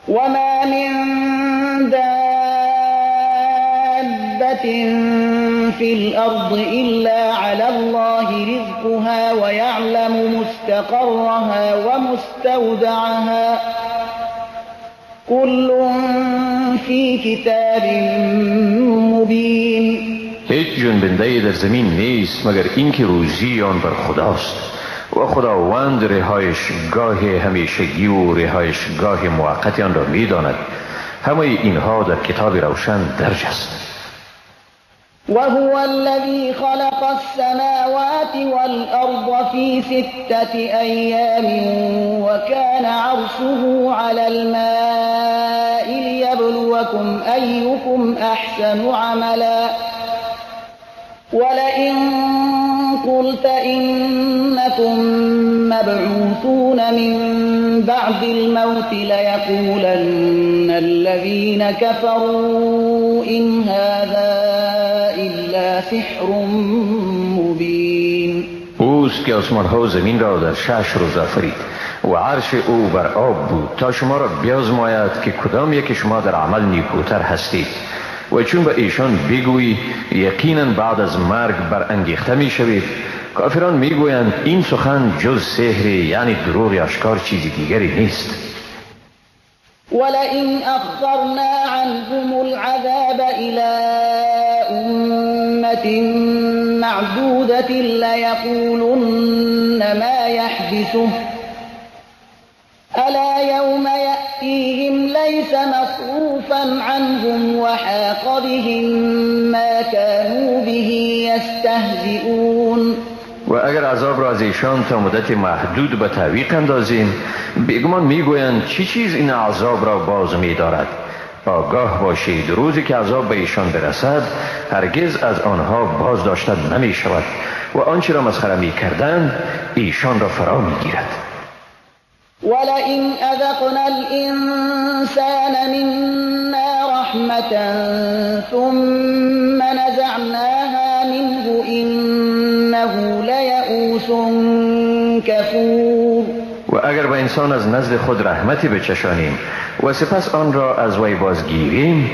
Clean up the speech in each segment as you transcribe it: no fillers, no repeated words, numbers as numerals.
وما من دابة في الأرض إلا على الله رزقها ويعلم مستقرها ومستودعها كل في كتاب مبين. هیچ جنبنده‌ای در زمین نیست مگر اینکه روزی آن بر خداست و خداوند رهایشگاه همیشگی و رهایشگاه موقت آن را می‌داند. همه اینها در کتاب روشن درج است. وهو الذي خلق السماوات والأرض في 6 أيام وكان عرشه على الماء ليبلوكم أيكم أحسن عملا ولئن قلت إنكم مبعوثون من بعد الموت ليقولن الذين كفروا إن هذا إلا سحر مبين. اوست که آسمان‌ها و زمین را در 6 روز آفرید و عرش او بر آب بود تا شما را بیازماید که کدام یک شما در عمل نیکوتر هستید. و چون به ایشان بگویی یقینا بعد از مرگ برانگیخته میشوید، کافران میگویند این سخن جز سحر، یعنی دروغ آشکار، چیزی دیگری نیست. ولئن أخرنا عنهم العذاب إلى أمة معدودة ليقولن ما يحبسه ألا يوم يأتيهم ليس مصروفا عنهم وحاق بهم ما كانوا به يستهزئون. و اگر عذاب را از ایشان تا مدت محدود به تعویق اندازیم، بیگمان میگویند چی چیز این عذاب را باز می‌دارد. آگاه باشید روزی که عذاب به ایشان برسد هرگز از آنها باز داشته نمی شود و آنچه را مسخره می کردند ایشان را فرا می گیرد. ولئن أذقنا الإنسان منا رحمة ثم نزعناها منه إنه ليئوس كفور. و اگر به انسان از نزد خود رحمتی بچشانیم و سپس آن را از وی بازگیریم،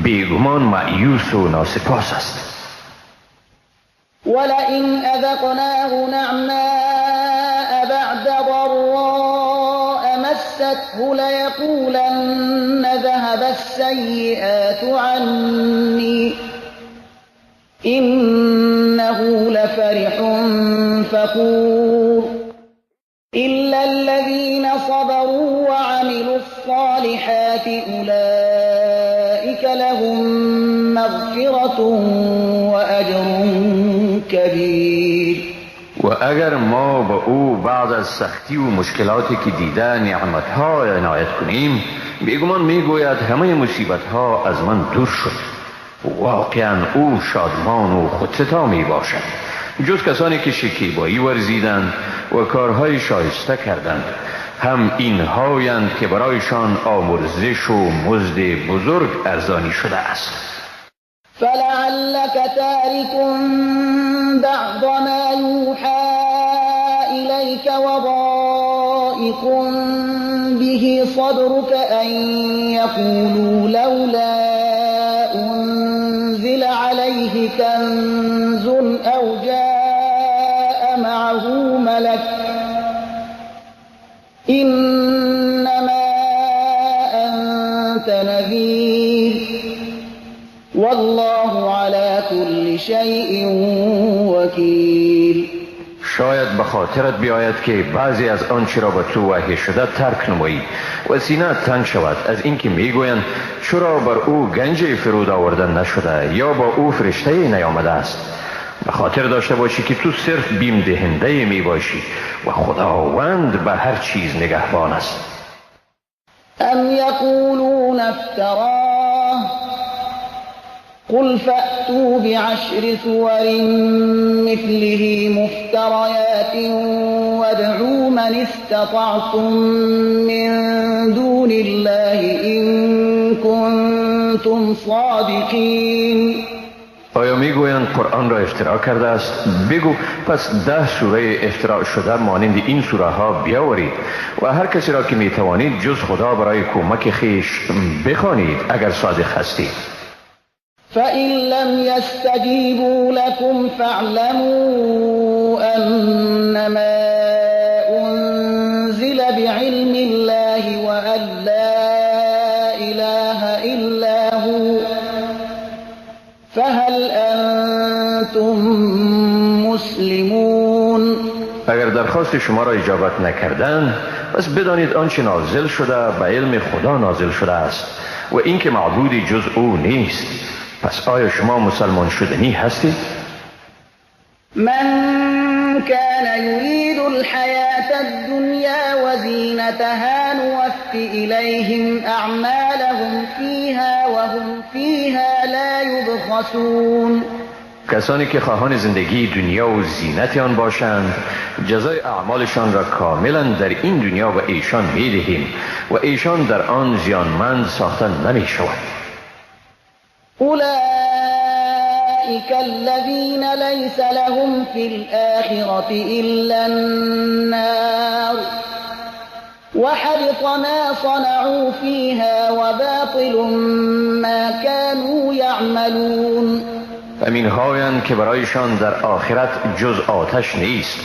بیگمان مأیوس و ناسپاس است. ولئن أذقناه نعماء بعد ضراء مسته ليقولن ذهب السيئات عني إنه لفرح فخور. إلا الذين صبروا وعملوا الصالحات أولئك لهم مغفرة وأجر كبير. و اگر ما با او بعد از سختی و مشکلاتی که دیده نعمتها عنایت کنیم، بیگمان میگوید همه مصیبتها از من دور شد. واقعا او شادمان و خودستا می باشد، جز کسانی که شکیبایی ورزیدند و کارهای شایسته کردند. هم اینهایند که برایشان آمرزش و مزد بزرگ ارزانی شده است. فلعلك تارك بعض ما يوحى إليك وضائق به صدرك أن يقولوا لولا أنزل عليه كنز أو جاء معه ملك إنما أنت نذير والله على كل شيء وكيل. شاید به خاطرت بیاید که بعضی از آنچه را به تو وحی شده ترک نمایی و سینه تنگ شود از اینکه میگویند چرا بر او گنج فرود آورده نشده یا با او فرشته نیامده است. به خاطر داشته باشی که تو صرف بیم دهنده می باشی و خداوند به هر چیز نگهبان است. ام یقولون افتراه قل فأتوا بعشر سور مثله مفتريات وادعوا من استطعتم من دون الله إن كنتم صادقين. آیا میگویند قرآن را افترا کرده است؟ بگو پس 10 سوره افترا شده مانند این سوره ها بیاورید و هر کسی را که میتوانید جز خدا برای کمک خویش بخوانید اگر صادق هستید. فإن لم يستجيبوا لكم فاعلموا أنما أنزل بعلم الله وأن لا إله إلا هو فهل أنتم مسلمون. اگر درخواست شما را اجابت نکردند پس بدانید آنچه نازل شده به علم خدا نازل شده است و اینکه معبودی جز او نیست. پس آیا شما مسلمان شدنی هستید؟ من كان يريد الحياة الدنيا وزينتها نوف إليهم أعمالهم فيها وهم فيها لا يبخسون. کسانی که خواهان زندگی دنیا و زینت آن باشند جزای اعمالشان را کاملا در این دنیا به ایشان میدهیم و ایشان در آن زیانمند ساخته نمیشوند. أولئك الذين ليس لهم في الآخرة إلا النار وحبط ما صنعوا فيها وباطل ما كانوا يعملون. همین هایند که برایشان در آخرت جز آتش نیست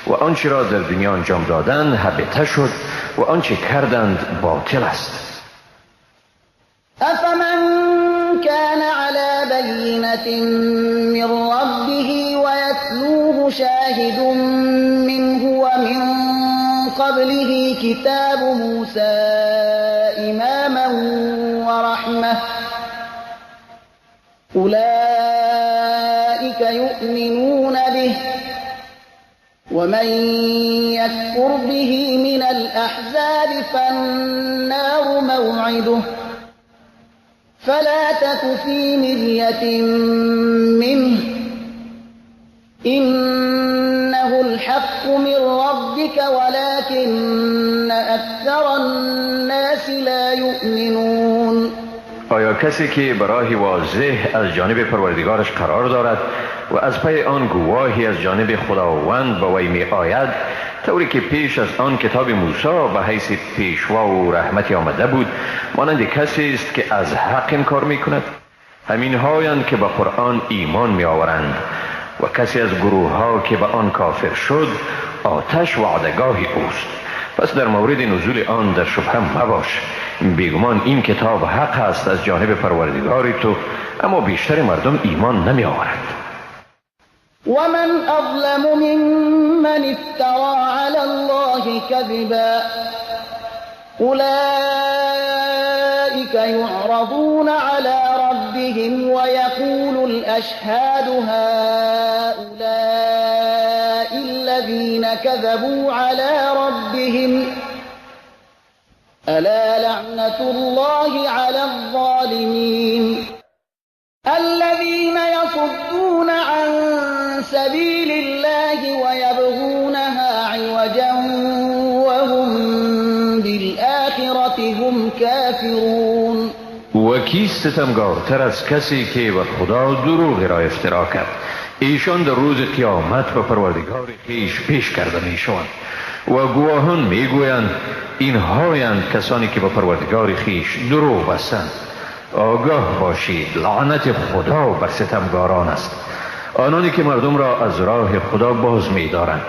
و آنچه را در دنیا انجام دادند هبته شد و آنچه کردند باطل است. أفمن كان على بينة من ربه ويتلوه شاهد منه ومن قبله كتاب موسى إماما ورحمة أولئك يؤمنون به ومن يكفر به من الأحزاب فالنار موعده فلا تك في مرية منه إنه الحق من ربك ولكن أكثر الناس لا يؤمنون. آیا کسی که برای واضح از جانب پروردگارش قرار دارد و از پی آن گواهی از جانب خداوند به وی می آید، طوری که پیش از آن کتاب موسی به حیث پیشوا و رحمتی آمده بود، مانند کسی است که از حق انکار می کند؟ همین هایند که به قرآن ایمان می آورند و کسی از گروه ها که به آن کافر شد آتش وعدگاه اوست. پس در مورد نزول آن در شبهه مباش، بیگمان این کتاب حق است از جانب پروردگار تو، اما بیشتر مردم ایمان نمی آورند. ومن أظلم ممن افترى على الله كذبا أولئك يعرضون على ربهم ويقول الأشهاد هؤلاء الذين كذبوا على ربهم ألا لعنة الله على الظالمين الذين يصدون عن سبيل الله ويبغونها عوجا وهم بالآخرة هم كافرون. و کیست ستمگارتر از کسی که بر خدا دروغ را افترا کرد؟ ایشان در روز قیامت به پروردگار خویش پیش کرده میشوند و گواهان میگویند اینهایند کسانی که به پروردگار خویش دروغ بستند. آگاه باشید، لعنت خدا بر ستمگاران است، آنانی که مردم را از راه خدا باز می‌دارند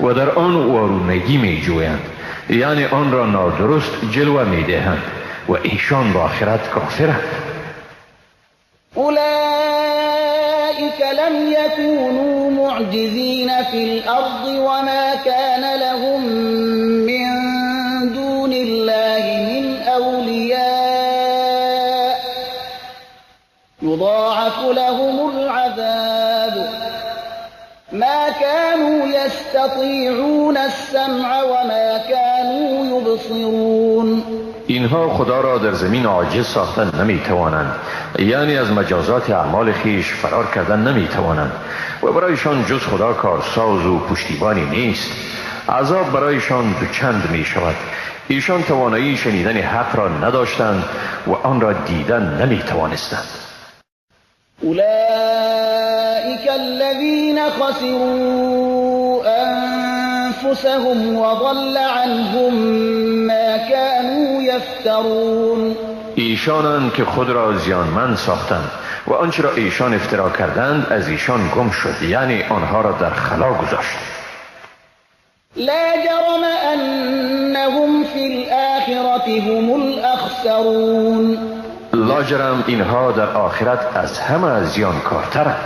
و در آن وارونگی می‌جویند، یعنی آن را نادرست جلوه می‌دهند و ایشان به آخرت کافرند. أولئك لم يكونوا معجزين في الأرض وما كان لهم من دون الله من أولياء يضاعف لهم العذاب ما كانوا يستطيعون السمع وما كانوا يبصرون. اینها خدا را در زمین عاجز ساختن نمی توانند، یعنی از مجازات اعمال خیش فرار کردن نمی توانند و برایشان جز خدا کارساز و پشتیبانی نیست. عذاب برایشان دوچند می شود. ایشان توانایی شنیدن حق را نداشتند و آن را دیدن نمی توانستند. أولئك الذين خسروا أنفسهم وضل عنهم ما كانوا يفترون. ایشانند که خود را زیانمند ساختند و آنچه را ایشان افترا کردند از ایشان گم شد، یعنی آنها را در خلا گذاشت. لا جرم انهم فی الآخرة هم الاخسرون. لاجرم اینها در آخرت از همه زیانکارترند.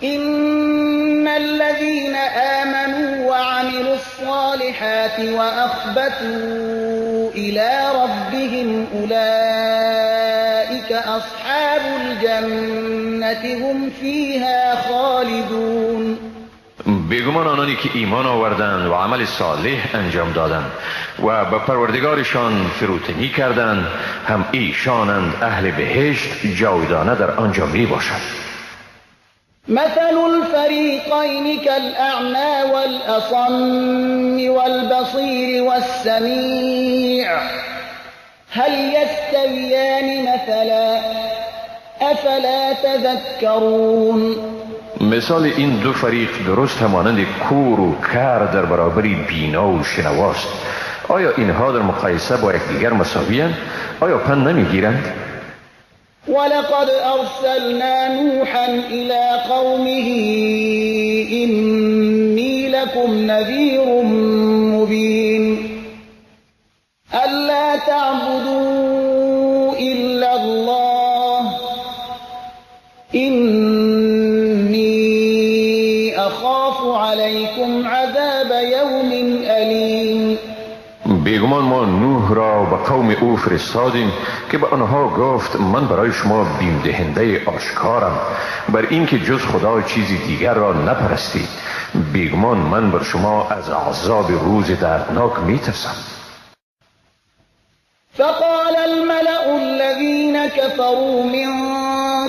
ان الذين آمنوا وعملوا الصالحات وأخبتوا إلى ربهم أولئك أصحاب الجنة هم فيها خالدون. بیگمان آنانی که ایمان آوردند و عمل صالح انجام دادند و به پروردگارشان فروتنی کردند، هم ایشانند اهل بهشت، جاودانه در آنجا می باشند. مثل الفريقين كالأعمى والأصم والبصير والسميع هل يستويان مثلا أفلا تذكرون. مثال این دو فریق درست همانند کور و کر در برابر بینا و شنواست. آیا اینها در مقایسه با یکدیگر مساوی‌اند؟ آیا پند نمیگیرند؟ ولقد أرسلنا نوحا إلى قومه إني لكم نذير مبين ألا تعبدوا إلا الله إني أخاف عليكم عذاب يوم أليم. بیگمان ما نوح را به قوم او فرستادیم که به آنها گفت من برای شما بیم دهنده آشکارم بر اینکه جز خدا چیزی دیگر را نپرستید. بیگمان من بر شما از عذاب روز دردناک میترسم. فقال الملأ الذين كفروا من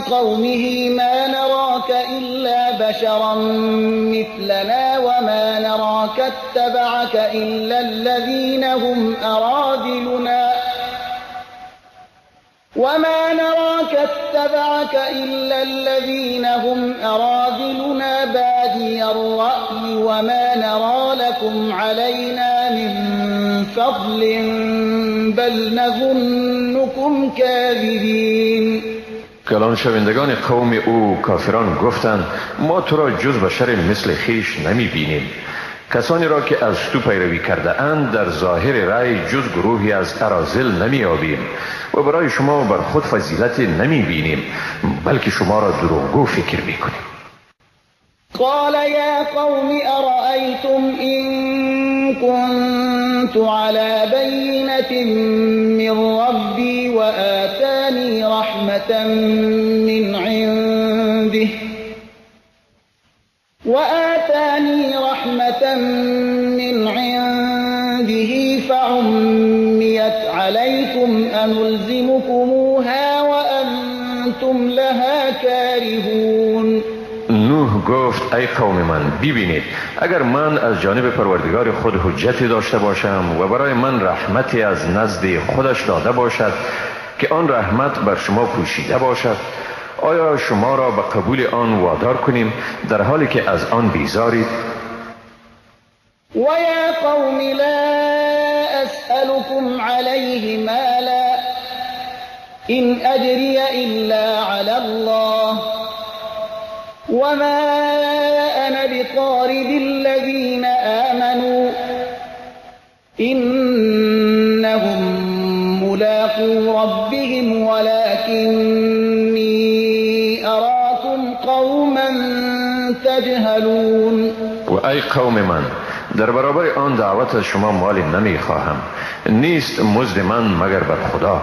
قومه ما نراك إلا بشرا مثلنا وما نراك اتبعك إلا الذين هم أراذلنا وما نراك اتبعك إلا الذين هم أراذلنا بادي الرأي وما نرى لكم علينا من فضل بل نظنكم كاذبين. کلان شوندگان قوم او کافران گفتند ما تو را جز بشر مثل خیش نمی بینیم. کسانی را که از تو پیروی کرده اند در ظاهر رأی جز گروهی از اراذل نمی یابیم و برای شما بر خود فضیلت نمی بینیم، بلکه شما را دروغگو فکر می کنیم. قال یا قوم ارأیتم إن كنت على بینة من ربی وآتانی رحمة من عنده وآتاني رحمة من عنده فعميت عليكم أنلزمكموها وأنتم لها كارهون. نوح گفت ای قوم من، ببینید اگر من از جانب پروردگار خود حجتی داشته باشم و برای من رحمتی از نزد خودش داده باشد که آن رحمت بر شما پوشیده باشد، آیا شما را به قبول آن وادار کنیم در حالی که از آن بیزارید؟ و یا قوم لا اسألكم علیه مالا إن اجری الا علی الله وما انا بطارد الذین آمنوا انهم ملاقو ربهم ولکنی اراکم قوما تجهلون. و ای قوم من، در برابر آن دعوت از شما مال نمی خواهم، نیست مزد من مگر بر خدا،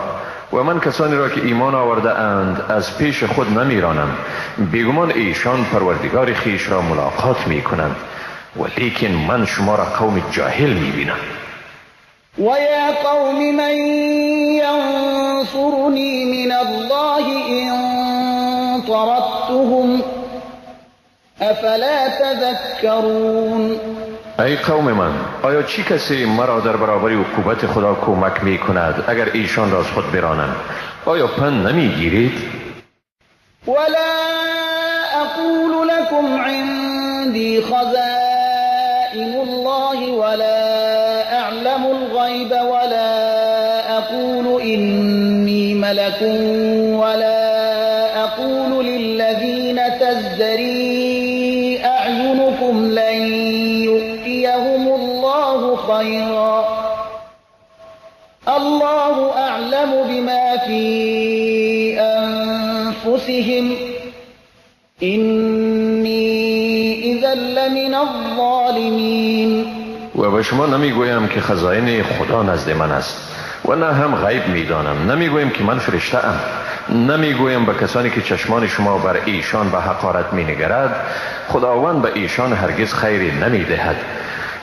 و من کسانی را که ایمان آورده اند از پیش خود نمیرانم. بیگمان ایشان پروردگار خیش را ملاقات می کنند، ولیکن من شما را قوم جاهل می بینم. و یا قوم من ینصرنی من الله إن طردتهم افلا تذکرون. ای قوم من، آیا چی کسی مرا در برابر عقوبت خدا کمک می کند اگر ایشان را از خود برانم؟ آیا پند نمی گیرید؟ ولا أقول لكم عندي خزائن الله ولا أعلم الغيب ولا أقول إني ملك ولا أقول للذين تزدري أعينكم لن يؤتيهم الله خيرا الله أعلم بما في أنفسهم إني إذا لمن الظالمين. و به شما نمیگویم که خزائن خدا نزد من است و نه هم غیب میدانم. نمیگویم که من فرشته ام. نمیگویم به کسانی که چشمان شما بر ایشان به حقارت مینگرد خداوند به ایشان هرگز خیری نمیدهد.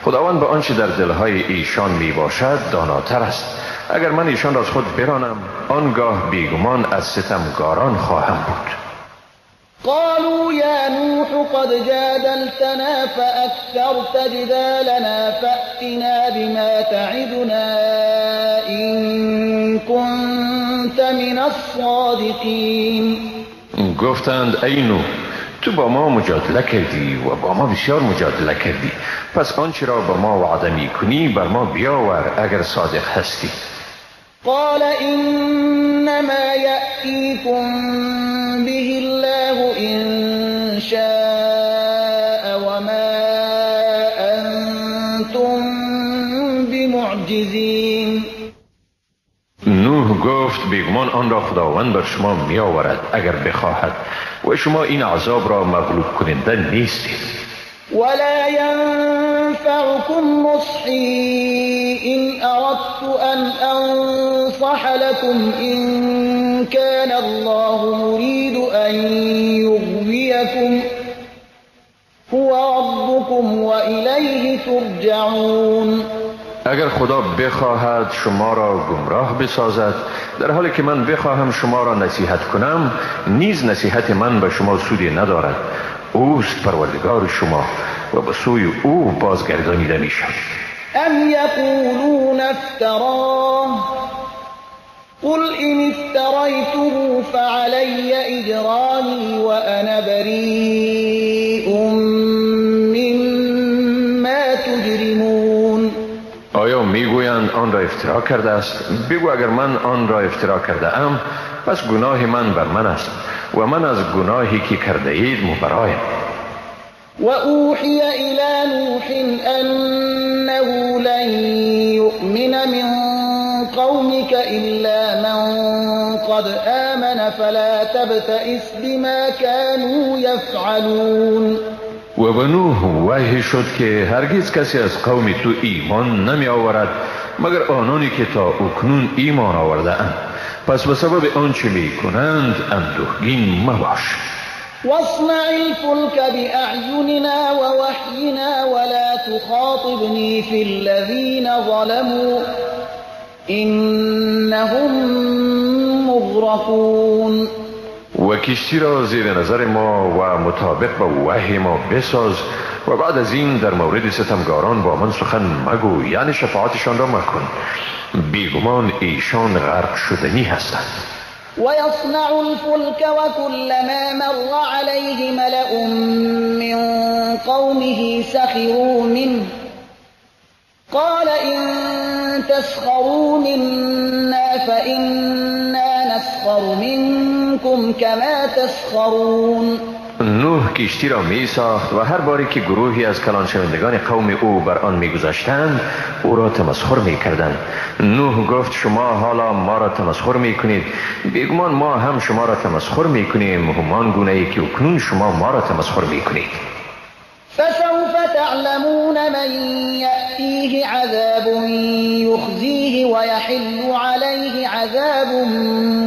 خداوند به آنچه در دلهای ایشان میباشد داناتر است. اگر من ایشان را از خود برانم آنگاه بیگمان از ستمگاران خواهم بود. قالوا يا نوح قد جادلتنا فأكثرت جدالنا فأتنا بما تعدنا إن كنت من الصادقين. گفتند ای نوح، تو با ما مجادله کردی و با ما بسیار مجادله کردی، پس آنچه را با ما وعده می کنی بر ما بیاور اگر صادق هستی. قال إنما يأتيكم به الله إن شاء وما أنتم بمعجزين. نوح گفت بیگمان آن را خداوند بر شما می آورد اگر بخواهد و شما این عذاب را مغلوب کننده نیستید. ولا ينفعكم نصحي إن أردت أن أنصح لكم إن كان الله يريد أن يغويكم هو ربكم وإليه ترجعون. اگر خدا بخواهد شما را گمراه بسازد در حالی که من بخواهم شما را نصیحت کنم نیز نصیحت من به شما سودی ندارد. اوست پروردگار شما و به سوی او بازگردانیده می شود. ام یقولون افتراه قل إن افتریته فعلی اجرامی وأنا بریء مما تجرمون. آیا میگویند آن را افترا کرده است؟ بگو اگر من آن را افترا کرده ام پس گناه من بر من است و من از گناهی که کرده اید مبرایم. و اوحی الی نوح انه لن یؤمن من قومك الا من قد آمن فلا تبتئس بما كانوا یفعلون. و به نوح وحی شد که هرگز کسی از قوم تو ایمان نمی آورد مگر آنانی که تا اکنون ایمان آورده اند، پس به سبب آنچه می کنند اندوهگین مباش. واصنع الفلك بأعيننا ووحينا ولا تخاطبني في الذين ظلموا إنهم مغرقون. و کشتی را زیر نظر ما و مطابق با وحی ما بساز و بعد از این در مورد ستمگاران با من سخن مگو، یعنی شفاعتشان را مکن، بیگمان ایشان غرق شدنی هستند. و یصنع الفلک وکلما مر علیه ملأ من قومه سخروا منه قال إن تسخروا منا فإنا نسخر منكم كما تسخرون. نوح کشتی را می ساخت و هر باری که گروهی از کلان شوندگان قوم او بر آن می گذشتند او را تمسخر می کردند. نوح گفت شما حالا ما را تمسخر می کنید، بیگمان ما هم شما را تمسخر می کنیم همان گونه ای که اکنون شما ما را تمسخر می کنید. فسوف تعلمون من یأتیه عذاب یخزیه ویحل علیه عذاب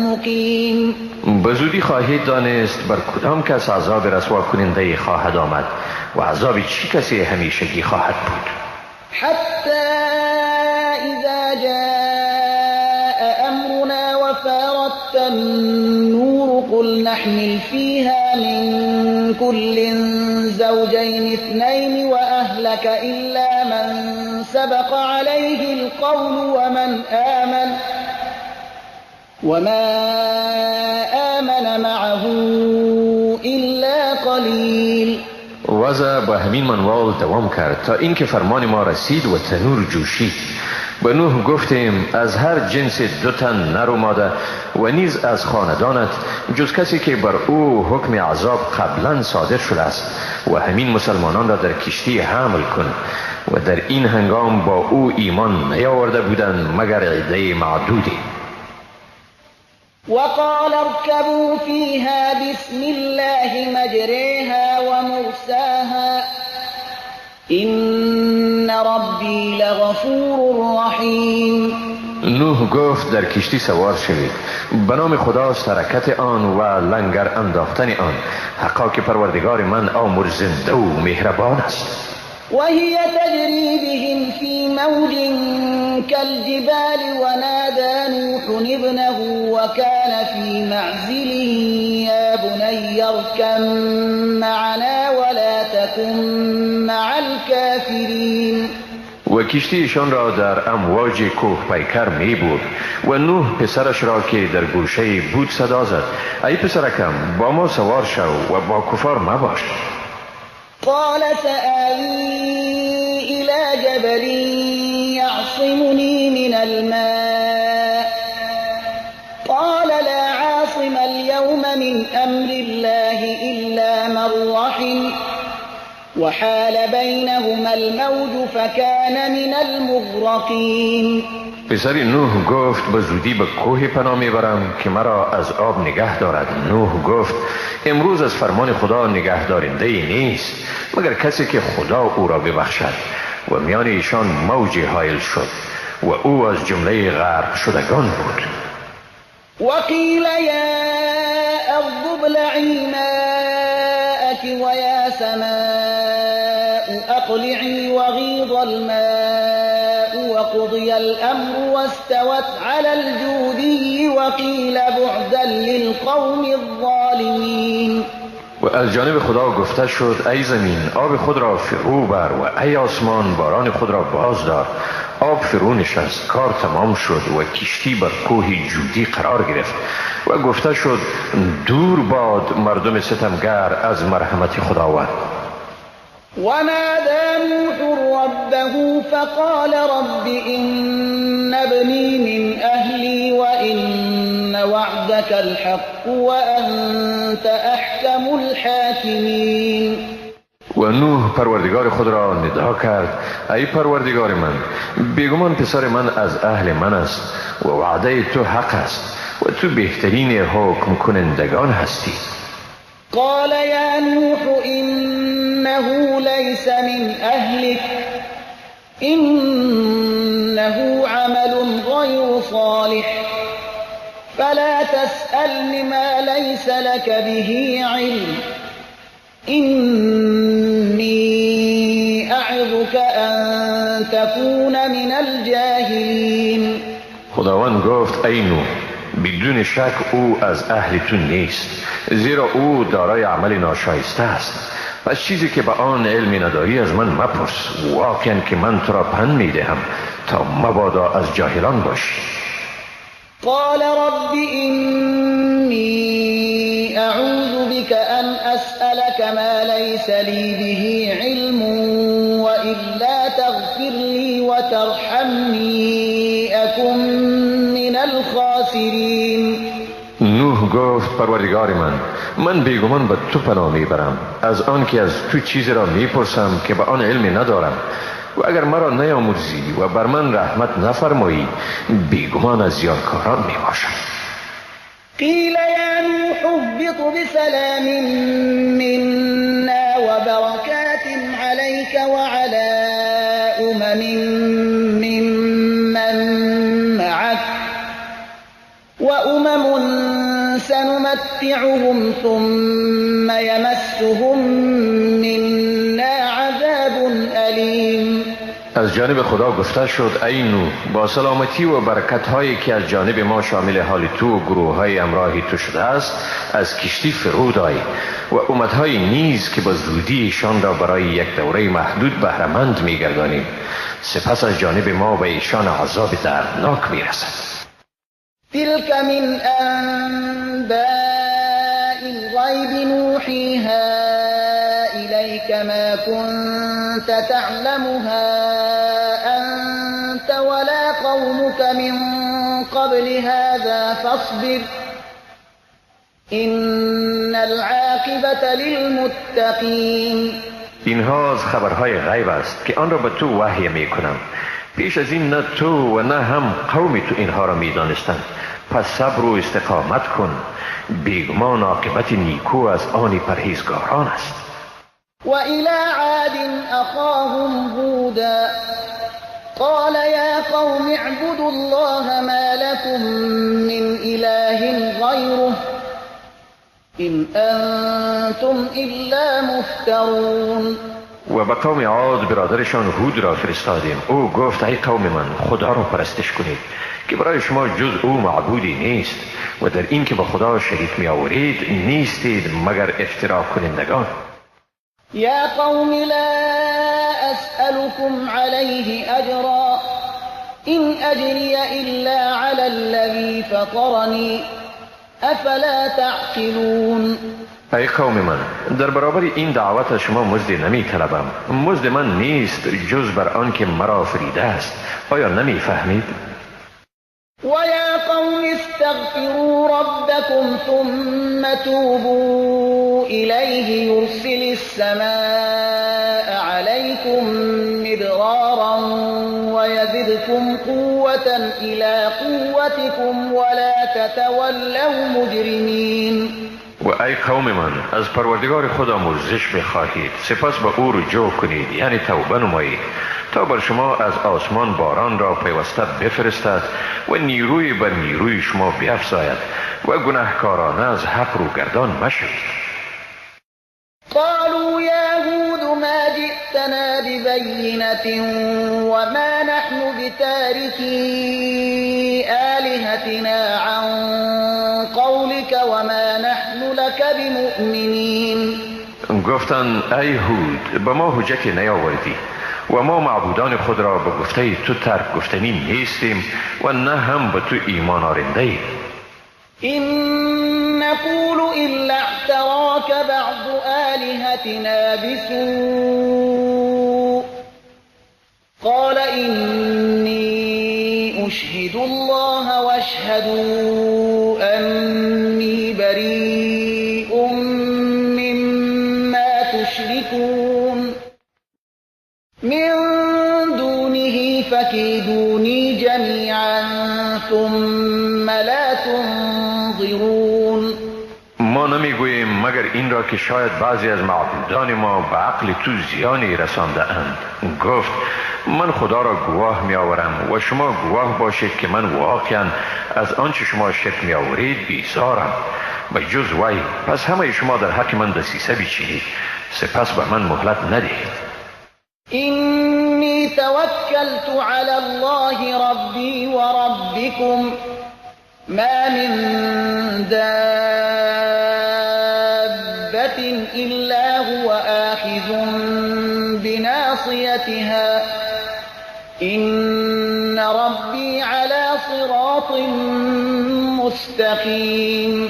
مقیم. به زودی خواهید دانست بر کدام کس عذاب رسوا کننده خواهد آمد و عذاب چی کسی همیشگی خواهد بود. حتی اذا جاء امرنا وفارت النور قل نحمل فيها من كل زوجين اثنين وأهلك إلا من سبق عليه القول ومن آمن وما آمن معه وضع به همین منوال دوام کرد تا اینکه فرمان ما رسید و تنور جوشید. به نوح گفتیم از هر جنس دو تن نر و ماده و نیز از خاندانت جز کسی که بر او حکم عذاب قبلا صادر شده است و همین مسلمانان را در کشتی حمل کن و در این هنگام با او ایمان نیاورده بودند مگر عده معدودی. وقال اركبوا فيها بسم الله مجريها ومرساها إن ربي لغفور رحيم. نوح گفت در کشتی سوار شوید، به نام خدا حرکت آن و لنگر انداختن آن، حقا که پروردگار من آمرزنده و مهربان است. وهي تجري بهم في موج كالجبال ونادى نوح ابنه وكان في معزل يا بني اركب معنا ولا تكن مع الكافرين. و کشتیشان را در امواج کوه پیکر می برد و نوح پسرش را که در گوشه بود صدا زد ای پسرکم با ما سوار شو و با کفار مباش. قال سآوي إلى جبل يعصمني من الماء قال لا عاصم اليوم من أمر الله إلا من رحم وحال بينهما الموج فكان من المغرقين. پسر نوح گفت به زودی به کوه پناه میبرم که مرا از آب نگه دارد. نوح گفت امروز از فرمان خدا نگه دارنده ای نیست مگر کسی که خدا او را ببخشد. و میان ایشان موجی حایل شد و او از جمله غرق شدگان بود. وقیل یا ارض ابلعی ماءک ویا سماء اقلعی وغیض الماء وقضي الأمر واستوت على الجودي وقيل بعدا للقوم الظالمين. و از جانب خدا گفته شد ای زمین آب خود را فرو بر و ای آسمان باران خود را باز دار. آب فرو نشست، کار تمام شد و کشتی بر کوه جودی قرار گرفت و گفته شد دور باد مردم ستمگر از مرحمت خداوند. ونادى نوح ربه فقال رب إن ابني من أهلي وإن وعدك الحق وأنت أحكم الحاكمين. و نوح پروردگار خود را ندا کرد ای پروردگار من، بیگمان پسر من از اهل من است و وعده تو حق است و تو بهترین حکم کنندگان هستی. قال يا نوح إنه ليس من أهلك إنه عمل غير صالح فلا تسألني ما ليس لك به علم إني أعظك أن تكون من الجاهلين. خداوند گفت ای نوح، بدون شک او از اهل تو نیست، زیرا او دارای عمل ناشایسته است. پس چیزی که به آن علمی نداری از من مپرس، واقعا که من تو را پند میدهم تا مبادا از جاهلان باشی. قال رب إني أعوذ بك أن أسألك ما ليس لي به علم وإلا تغفر لي وترحمني أكن من الخاسرين. نوح گفت پروردگار من بیگمان به تو پناه میبرم از آن که از تو چیزی را میپرسم که به آن علمی ندارم، و اگر مرا نیامرزی و بر من رحمت نفرمایی بیگمان از زیانکاران میباشم. قیل یا نوح اهبط بسلام منا وبرکات علیک وعلى امم ممن معک وأمم سنمتعهم ثم يمسهم منا عذاب أليم. از جانب خدا گفته شد ای نوح، با سلامتی و برکت هایی که از جانب ما شامل حال تو و گروه های همراه تو شده است از کشتی فرود آی و امتهای نیز که با زودی ایشان را برای یک دوره محدود بهره‌مند می‌گردانیم، سپس از جانب ما به ایشان عذاب دردناک می‌رسد. تلك من أنباء الغيب نوحيها إليك ما كنت تعلمها أنت ولا قومك من قبل هذا فاصبر إن العاقبة للمتقين. اینها از خبرهای غیب است که آن را به تو وحی می کنم. پیش از این نه تو و نه هم قوم تو اینها را می دانستند. پس صبر و استقامت کن، بیگمان عاقبت نیکو از آن پرهیزگاران است. و إلى عاد أخاهم هودا قال يا قوم اعبدوا الله ما لكم من إله غيره إن أنتم إلا مفترون. و به قوم عاد برادرشان هود را فرستادیم. او گفت ای قوم من، خدا را پرستش کنید که برای شما جز او معبودی نیست و در این که به خدا شریک می آورید نیستید مگر افترا کنندگان. یا قوم لا أسألكم عليه أجرا إن أجري إلا على الذي فطرني أفلا تعقلون. ای قوم من، در برابر این دعوت شما مزد نمی طلبم. مزد من نیست جز بر آن که مرا آفریده است. آیا نمی فهمید؟ و یا قوم استغفروا ربکم ثم توبوا الیه یرسل السماء علیکم مدرارا ویزدکم قوة الی قوتکم ولا تتولوا مجرمین. و ای قوم من، از پروردگار خود آمرزش بخواهید، سپس به او رجوع کنید، یعنی توبه نمایید، تا بر شما از آسمان باران را پیوسته بفرستد و نیروی بر نیروی شما بیفزاید و گناهکارانه از حق روگردان مشوید. قالوا یا هود ما جئتنا ببینة وما نحن بتارکی آلهتنا عن قولك وما نحن لك بمؤمنین. گفتند ای هود، به ما حجت نیاوردی و ما معبودان خود را به گفته تو ترک گفتنی نیستیم و نه هم به تو ایمان آرنده ایم. إن نقول إلا اعتراك بعض آلهتنا بسوء قال إني أشهد الله واشهدوا أني بريء مما تشركون من دونه فكيدوني جميعا ثم لا تنظرون. ما نمیگوییم مگر این را که شاید بعضی از معبودان ما به عقل تو زیانی رسانده اند. گفت من خدا را گواه می آورم و شما گواه باشید که من واقعا از آنچه شما شرک می آورید بیزارم به جز وی. پس همه شما در حق من دسیسه بچینید، سپس به من مهلت ندهید. إني توكلت على الله ربي وربكم ما من دابة إلا هو آخذ بناصيتها إن ربي على صراط مستقيم.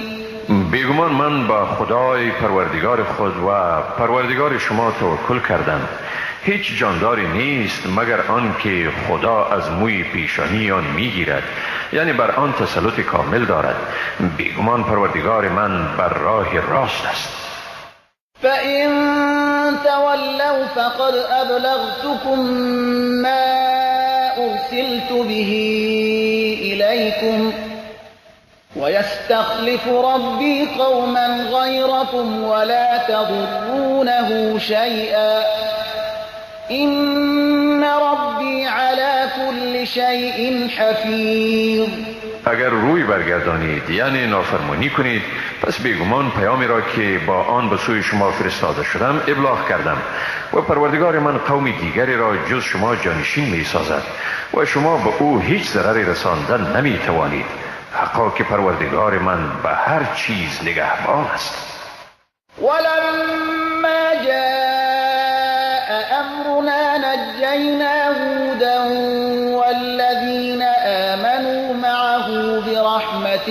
بیگمان من با خدای پروردگار خود و پروردگار شما توکل کردم. هیچ جانداری نیست مگر آن که خدا از موی پیشانی آن میگیرد، یعنی بر آن تسلط کامل دارد. بیگمان پروردگار من بر راه راست است. فإن تولوا فقد أبلغتكم ما أرسلت به إليكم ويستخلف ربي قوما غيركم ولا تضرونه شيئا إن ربي على كل شيء حفیظ. اگر روی برگردانید، یعنی نافرمانی کنید، پس بیگمان پیامی را که با آن به سوی شما فرستاده شدم ابلاغ کردم و پروردگار من قوم دیگری را جز شما جانشین می سازد و شما به او هیچ ضرری رساندن نمی توانید. حقا که پروردگار من به هر چیز نگهبان است. ولما جاء أمرنا نجينا هودا والذين آمنوا معه برحمة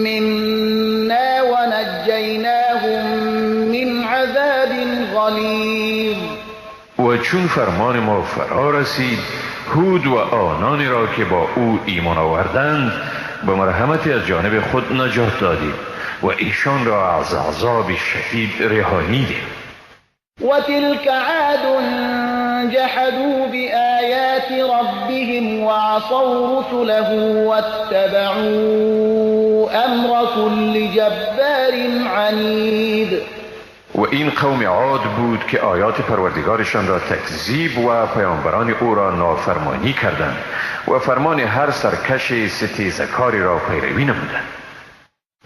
منا ونجيناهم من عذاب غليظ. و چون فرمان ما فرا رسید، هود و آنانی را که با او ایمان آوردند به مرحمتی از جانب خود نجات دادیم و ایشان را از عذاب شدید رهانیدیم. و تلك عاد جحدوا بآیات ربهم وعصوا رسله واتبعوا امر كل جبار عنید. و این قوم عاد بود که آیات پروردگارشان را تکذیب و پیامبران او را نافرمانی کردند و فرمان هر سرکش ستیزکاری را پیروی نمودند.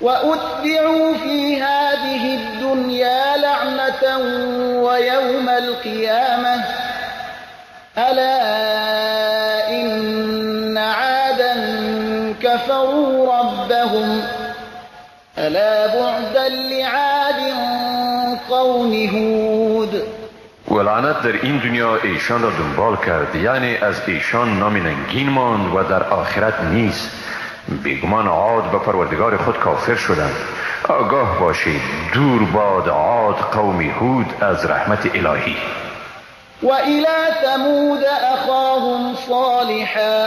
و اتبعوا فی هذه الدنیا لعنة و یوم القیامة الا ان عادا كفروا ربهم الا بعدا لعاد قوم هود. و لعنت در این دنیا ایشان را دنبال کرد، یعنی از ایشان نام ننگین ماند و در آخرت نیست. بیگمان عاد به پروردگار خود کافر شدند. آگاه باشید، دور باد عاد قوم هود از رحمت الهی. و الی ثمود اخاهم صالحا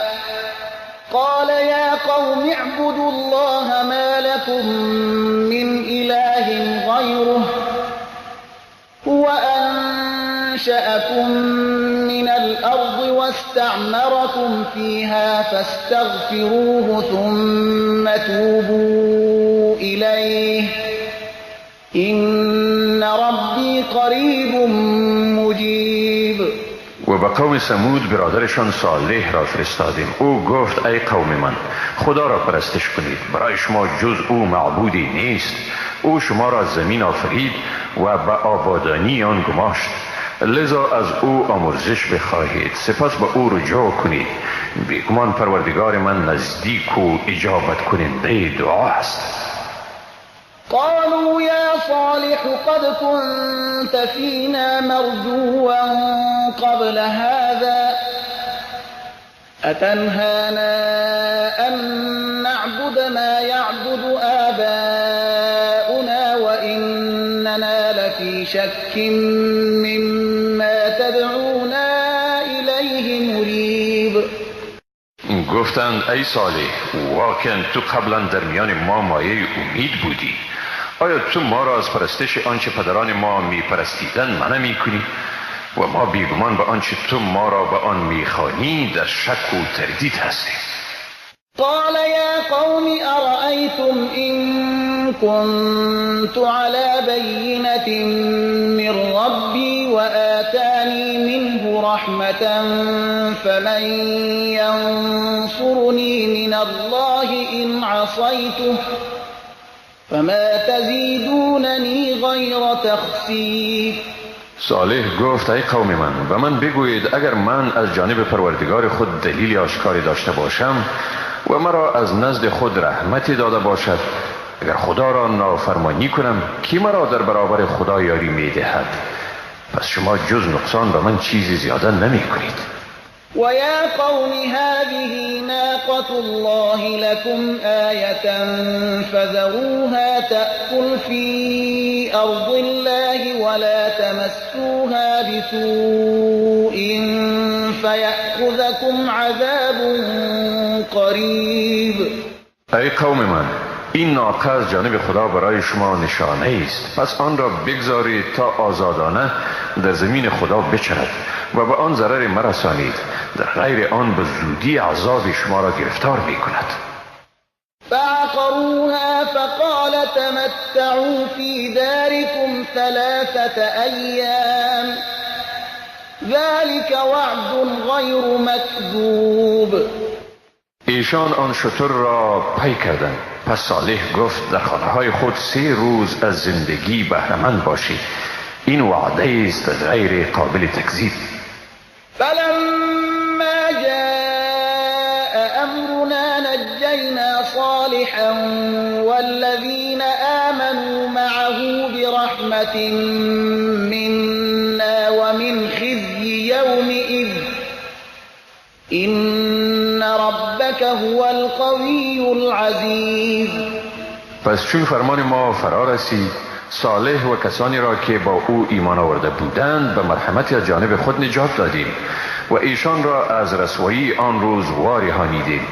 قال یا قوم اعبدوا الله ما لكم من اله غیره هو أنشأكم من الأرض واستعمركم فيها فاستغفروه ثم توبوا إليه إن ربي قريب مجيب. و به قوم ثمود برادرشان صالح را فرستادیم. او گفت ای قوم من، خدا را پرستش کنید، برای شما جز او معبودی نیست. او شما را از زمین آفرید و به آبادانی آن گماشت، لذا از او آمرزش بخواهید، سپس به او رجوع کنید. بیگمان پروردگار من نزدیک و اجابت کننده دعا است. قالوا یا صالح قد كنت فینا مرجوا قبل هذا أتنهانا أن نعبد ما يعبد آباؤنا وإننا لفي شك مما تدعونا إليه مريب. گفتند ای صالح، واقعا تو قبلا در میان ما مایه امید بودی. آیا تو ما را از پرستش آنچه پدران ما میپرستیدند منع میکنی؟ و ما بیگمان به آنچه تو ما را به آن میخوانی در شک و تردید هستیم. قال یا قوم ارأیتم ان كنت على بینة من ربی وآتانی منه رحمة فمن ینصرنی من الله ان عصیته فما تزیدوننی غیر تخسیر. صالح گفت ای قوم من، به من بگویید اگر من از جانب پروردگار خود دلیل آشکاری داشته باشم و مرا از نزد خود رحمتی داده باشد، اگر خدا را نافرمانی کنم کی مرا در برابر خدا یاری میدهد؟ پس شما جز نقصان به من چیزی زیاده نمی کنید. و یا قوم هذه ناقة الله لكم آیة فذروها تأکل فی أرض الله ولا تمسوها بسوء فیأخذکم عذاب قریب. ای قوم من، این ناقه از جانب خدا برای شما نشانه است، پس آن را بگذارید تا آزادانه در زمین خدا بچرد و به آن ضرر مرسانید، در غیر آن به زودی عذاب شما را گرفتار می کند. فعقروها فقال تمتعوا فی دارکم 3 ایام ذلك وعد غیر مکذوب. ایشان آن شتر را پی کردند. پس صالح گفت در خانه های خود 3 روز از زندگی بهره‌مند باشید، این وعده است غیر قابل تکذیب. فلما جاء امرنا نجینا صالحا والذین آمنوا معه برحمة منا ومن خزي يومئذ إن ربك هو القوی العزیز. پس چون فرمان ما فرا رسید، صالح و کسانی را که با او ایمان آورده بودند به مرحمت از جانب خود نجات دادیم و ایشان را از رسوایی آن روز وارهانیدیم.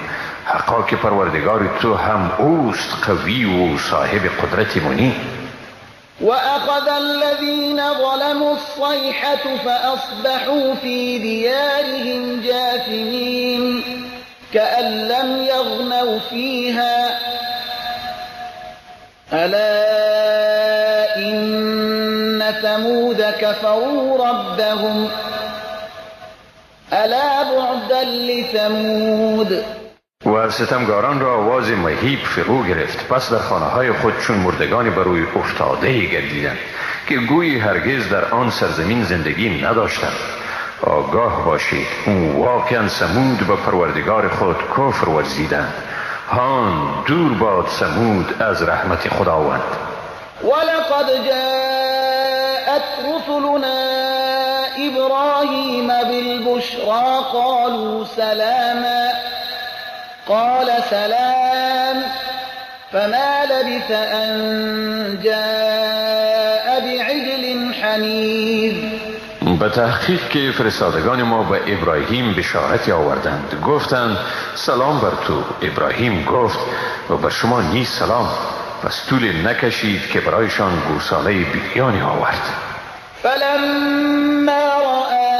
حقا که پروردگار تو هم اوست قوی و صاحب قدرت منی. وأخذ الذين ظلموا الصيحة فأصبحوا في ديارهم جاثمين كأن لم يغنوا فيها ألا إن ثمود كفروا ربهم ألا بعدا لثمود. و ستمگاران را آواز مهیب فرو گرفت، پس در خانه های خود چون مردگان بر روی افتاده گردیدند که گویی هرگز در آن سرزمین زندگی نداشتند. آگاه باشید واقعا ثمود به پروردگار خود کفر ورزیدند. هان دور باد ثمود از رحمت خداوند. ولقد جاءت رسلنا ابراهیم بالبشرى قالوا سلاما قال سلام فما لبث أن جاء بعجل حنیذ. به تحقیق که فرستادگان ما به ابراهیم بشارت آوردند، گفتند سلام بر تو. ابراهیم گفت و بر شما نیز سلام. پس طول نکشید که برایشان گوساله بریانی آورد. فلما رأى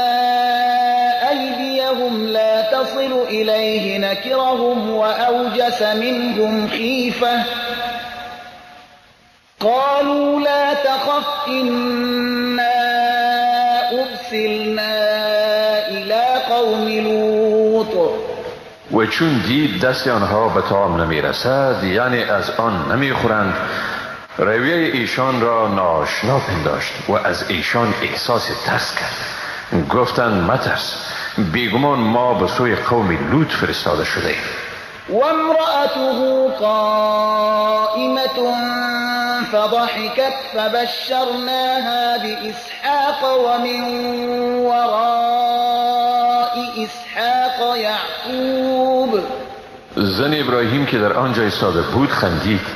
أيديهم لا تصل إليه نكرهم وأوجس منهم خيفة قالوا لا تخف إنا أرسلنا إلى قوم لوط. و چون دید دست آنها به طعام نمی رسد، یعنی از آن نمی خورند، رویه ایشان را ناآشنا پنداشت و از ایشان احساس ترس کرد. گفتند مترس، بیگمان ما به سوی قوم لوط فرستاده شده ایم. وامرأته قائمة فضحكت فبشرناها بإسحاق ومن وراء إسحاق يعقوب. زن ابراهیم که در آنجا ایستاده بود خندید.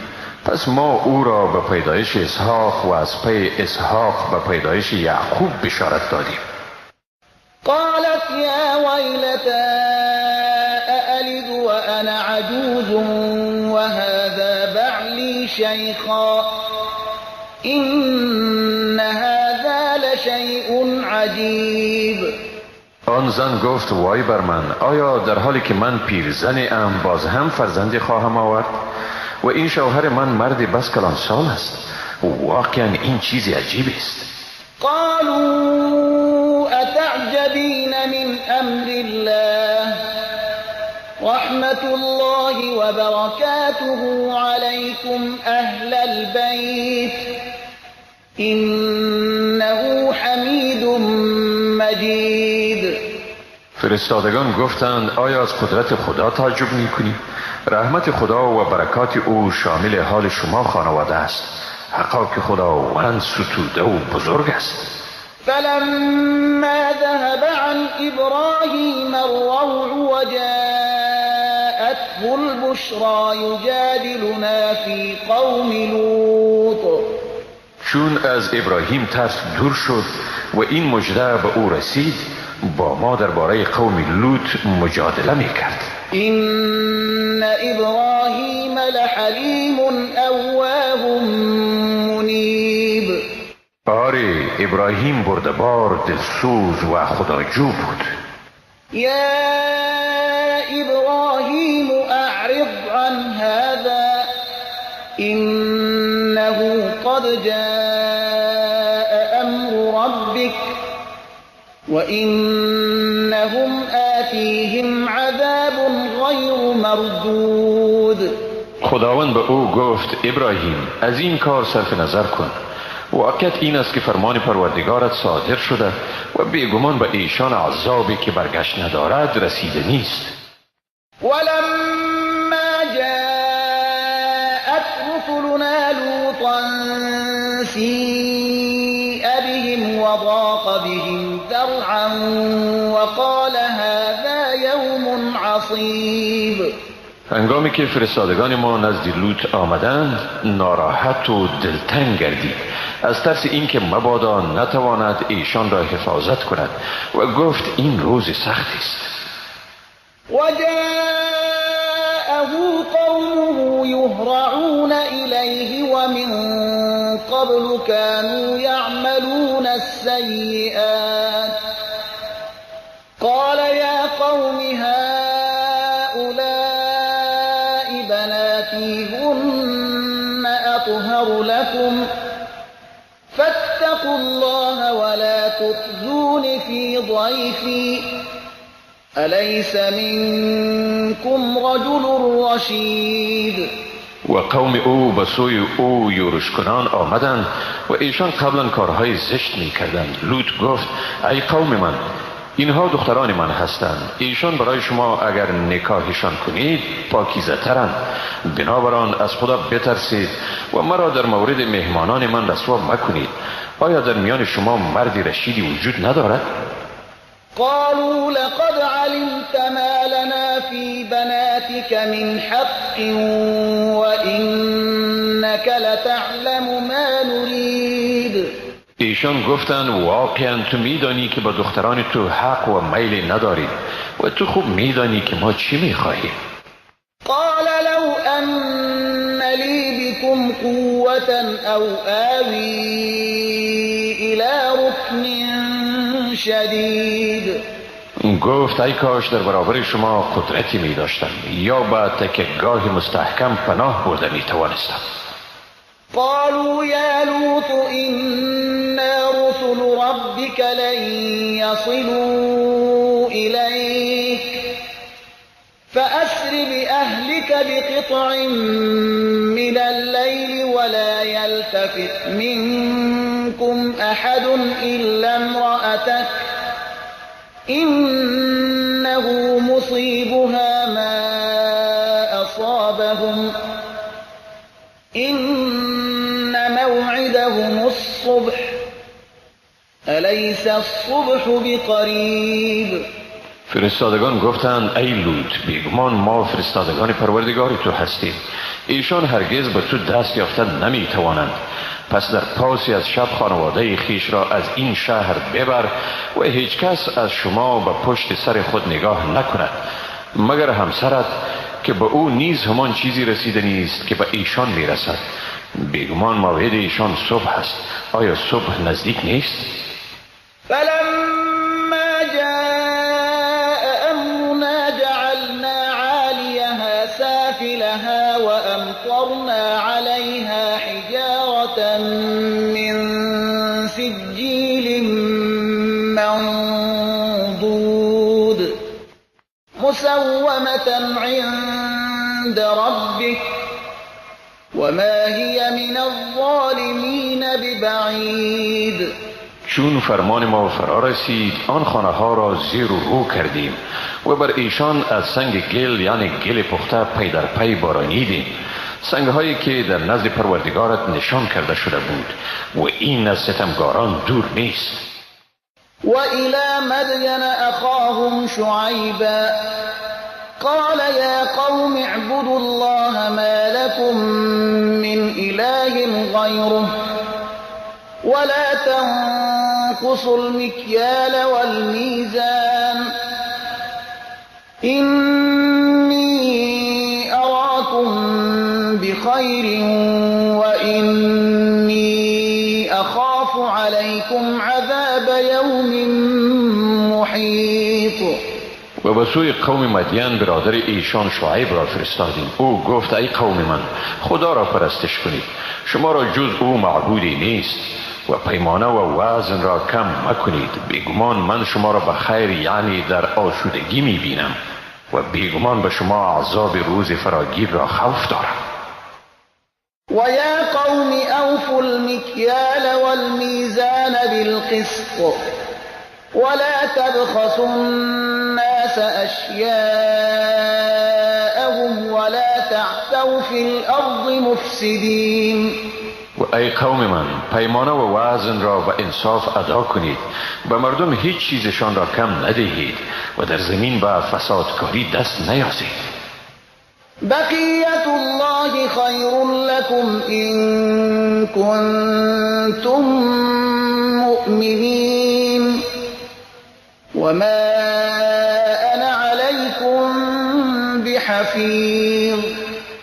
پس ما او را به پیدایش اسحاق و از پی اسحاق به پیدایش یعقوب بشارت دادیم. قالت يا ويلتى أألد وأنا عجوز وهذا بعلي شيخا إن هذا لشيء عجيب. آن زن گفت وای بر من، آیا در حالی که من پیرزن ام باز هم فرزندی خواهم آورد؟ و این شوهر من مرد بس کلان سال است. واقعا این چیز عجیب است. قالوا أتعجبين من أمر الله رحمة الله وبركاته عليكم أهل البيت إنه حميد مجيد. فرستادگان گفتند آیا از قدرت خدا تعجب می‌کنی؟ رحمت خدا و برکات او شامل حال شما خانواده است. حقا که خداوند ستوده و بزرگ است. فلما ذهب عن ابراهیم الروع وجاءته البشرى يجادلنا في قوم لوط. چون از ابراهیم ترس دور شد و این مژده به او رسید، با ما درباره قوم لوط مجادله میکرد. إن ابراهیم لحلیم اواه منیب. آری، ابراهیم بردبار، دلسوز و خداجو بود. یا ابراهیم اعرض عن هذا انه قد جاء امر ربك وإنهم آتیهم عذاب غیر مردود. خداوند به او گفت ابراهیم از این کار صرف نظر کن. واقعیت این است که فرمان پروردگارت صادر شده و بیگمان به ایشان عذابی که برگشت ندارد رسیده نیست. ولما جاءت رسلنا لوطا سیء بهم وضاق بهم ذرعا وقال هذا يوم عصيب. هنگامی که فرستادگان ما نزد لوط آمدند، ناراحت و دلتنگ گردید از ترس اینکه مبادا نتواند ایشان را حفاظت کند و گفت این روز سختی است. وجاءه قومه يهرعون إليه ومن قبل كانوا يعملون السيئات قال يا قوم هؤلاء بناتي هن أطهر لكم فاتقوا الله ولا تخزون في ضيفي أليس منكم رجل رشيد. و قوم او به سوی او یورش کنان آمدند و ایشان قبلا کارهای زشت می کردند. لوط گفت ای قوم من، اینها دختران من هستند، ایشان برای شما اگر نکاحشان کنید پاکیزه ترند، بنابراین از خدا بترسید و مرا در مورد مهمانان من رسوا مکنید. آیا در میان شما مردی رشیدی وجود ندارد؟ قالوا لقد علمت ما لنا في بناتك من حق وإنك لتعلم ما نريد. ایشان گفتند واقعا تو میدانی که با دختران تو حق و میل نداریم و تو خوب میدانی که ما چی میخواهیم. قال لو أن لي بكم قوة أو آوي إلى ركن شدید. گفت ای کاش در برابر شما قدرتی می داشتم یا به تکیه‌گاه مستحکم پناه برده می توانستم. قالوا يا لوط إنا رسل ربك لن يصلوا إليك فأسر بأهلك بقطع من الليل ولا يلتفت منكم أحد إلا امرأتك إنه مصيبها ما أصابهم إن موعدهم الصبح أليس الصبح بقريب. فرستادگان گفتند ای لوط، بیگمان ما فرستادگان پروردگار تو هستیم، ایشان هرگز به تو دست یافتن نمی توانند. پس در پاسی از شب خانواده خیش را از این شهر ببر و هیچ کس از شما به پشت سر خود نگاه نکند مگر همسرت که به او نیز همان چیزی رسیده نیست که به ایشان میرسد. بیگمان موعد ایشان صبح است، آیا صبح نزدیک نیست؟ فلما جاء امرنا جعلنا عاليها سافلها وامطرنا عليها حجارة من سجيل منضود مسومة عند ربك وما هي من الظالمين ببعيد. چون فرمان ما فرا رسید آن خانه ها را زیر و رو کردیم و بر ایشان از سنگ گل یعنی گل پخته پی در پی بارانیدیم، سنگ هایی که در نزد پروردگارت نشان کرده شده بود و این از ستمگاران دور نیست. و إلى مدين أخاهم شعيبا قال يا قوم اعبدوا الله ما لكم من إله غيره ولا تنقصوا المكيال والميزان إني أراكم بخير وإني أخاف عليكم عذاب يوم محيط. و به سوی قوم مدین برادر ایشان شعیب را فرستادیم. او گفت ای قوم من، خدا را پرستش کنید، شما را جز او معبودی نیست و پیمانه و وزن را کم مکنید. بیگمان من شما را به خیر یعنی در آسودگی میبینم و بیگمان به شما عذاب روز فراگیر را خوف دارم. و یا قوم اوفوا المکیال والمیزان بالقسط ولا تبخسوا الناس أشياءهم ولا تعثوا في الأرض مفسدين. و ای قوم من، پیمانه و وزن را به انصاف ادا کنید، به مردم هیچ چیزشان را کم ندهید و در زمین به فسادکاری دست نیازید. بقية الله خير لكم إن كنتم مؤمنين وما أنا عليكم بحفيظ.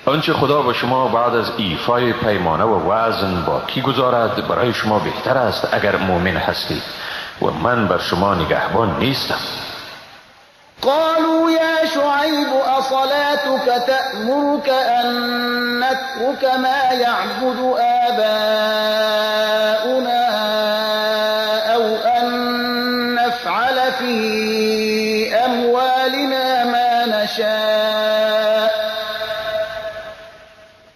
آنچه خدا با شما بعد از ایفای پیمانه و وزن باقی گذارد برای شما بهتر است اگر مؤمن هستید و من بر شما نگهبان نیستم. قالوا يا شعيب أصلاتك تأمرك أن نترك ما يعبد آباؤنا أو أن نفعل في أموالنا ما نشاء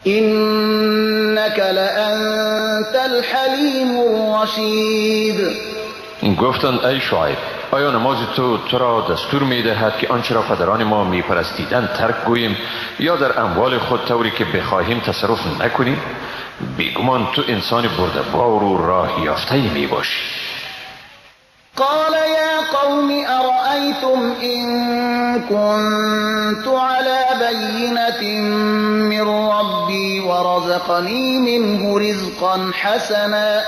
إنك لأنت الحليم الرشيد. گفتند ای شعیب، آیا نماز تو را دستور می دهد که آنچه را پدران ما می پرستیدند ترک گوییم یا در اموال خود طوری که بخواهیم تصرف نکنیم؟ بیگمان تو انسان بردبار و راه یافته می باشی. قال یا قوم ارأیتم إن كنت على بینة من ربی ورزقنی منه رزقا حسنا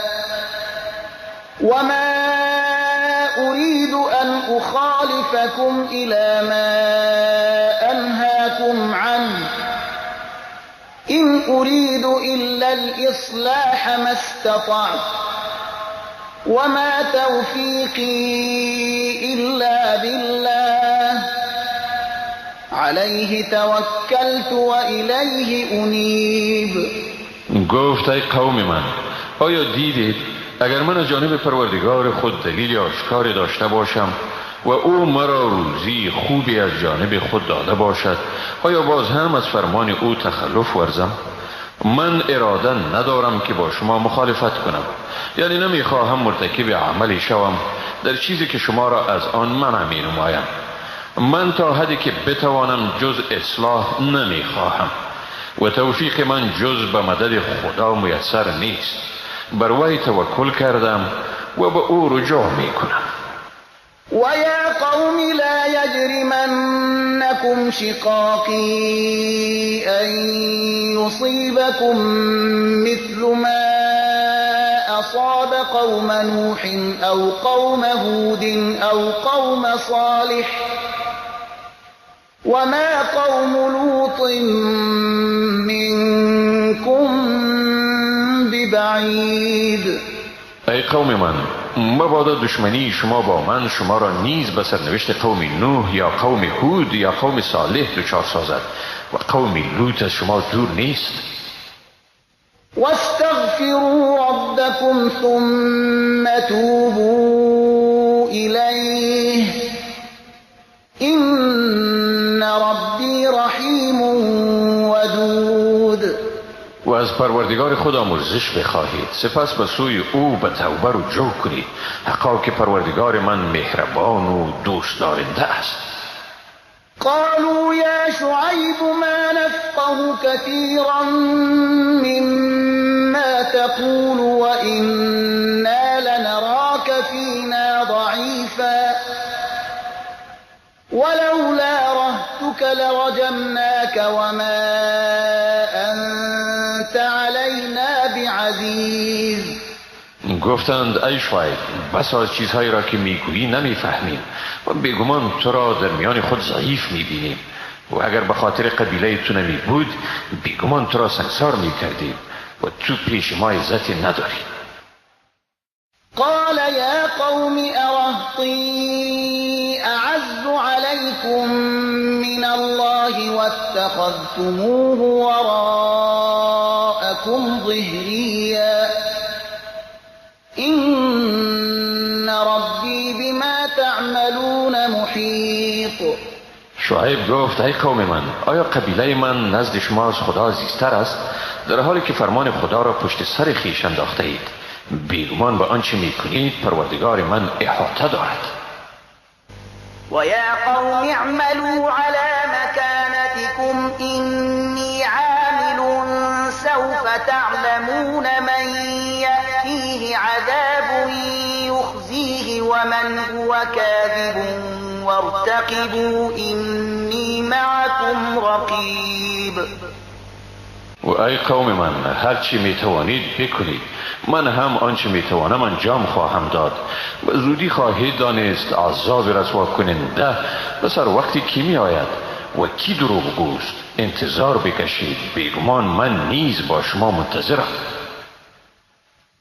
وما أريد أن أخالفكم إلى ما أنهاكم عنه إن أريد إلا الإصلاح ما استطعت وما توفيقي إلا بالله عليه توكلت وإليه أنيب. گفت ای قوم من، آیا دیدید اگر من از جانب پروردگار خود دلیل آشکاری داشته باشم و او مرا روزی خوبی از جانب خود داده باشد، آیا باز هم از فرمان او تخلف ورزم؟ من اراده ندارم که با شما مخالفت کنم، یعنی نمیخواهم مرتکب عملی شوم در چیزی که شما را از آن منع می نمایم. من تا حدی که بتوانم جز اصلاح نمیخواهم و توفیق من جز به مدد خدا میسر نیست. بر وی توکل کردم و به او رجوع می کنم. و یا قوم لا یجرمنکم شقاقی ان یصیبکم مثل ما اصاب قوم نوح او قوم هود او قوم صالح وما قوم لوط منکم ببعید. ای قوم من، مبادا دشمنی شما با من شما را نیز به سرنوشت قوم نوح یا قوم هود یا قوم صالح دچار سازد و قوم لوط از شما دور نیست. واستغفروا ربکم ثم توبوا الیه ان ربی رحیم ودود. و از پروردگار خود آمرزش بخواهید، سپس به سوی او به توبه رجوع کنید، حقا که پروردگار من مهربان و دوست دارنده است. قالوا یا شعیب ما نفقه كثیرا مما تقول وإنا لنراک فینا ضعیفا ولولا رهتك لرجمناك وما أنت علينا بعزیز. گفتند ای شعیب، بس از چیزهایی را که میگویی نمیفهمیم و بیگمان تو را در میان خود ضعیف میبینیم و اگر به خاطر قبیله تو نمی بود بیگمان تو را سنگسار میکردیم و تو پیش ما عزتی نداری. قال یا قوم ارهطی اعز علیکم من الله واتخذتموه وراءکم ظهریا إن ربی بما تعملون محیط. شعیب گفت ای قوم من، آیا قبیله من نزد شما از خدا عزیزتر است، در حالی که فرمان خدا را پشت سر خویش انداخته اید؟ بیگمان به آنچه میکنید پروردگار من احاطه دارد. و یا قوم اعملوا علی مکانتکم انی عامل سوف تعلمون من یأتیه عذاب یخزیه ومن هو کاذب وارتقبوا انی إني معكم رقيب. و ای قوم من، هرچی میتوانید بکنید، من هم آنچه میتوانم انجام خواهم داد و زودی خواهید دانست عذاب رسوا کننده به سر وقتی کی می آید و کی دروغ گوست. انتظار بکشید، بیگمان من نیز با شما منتظرم.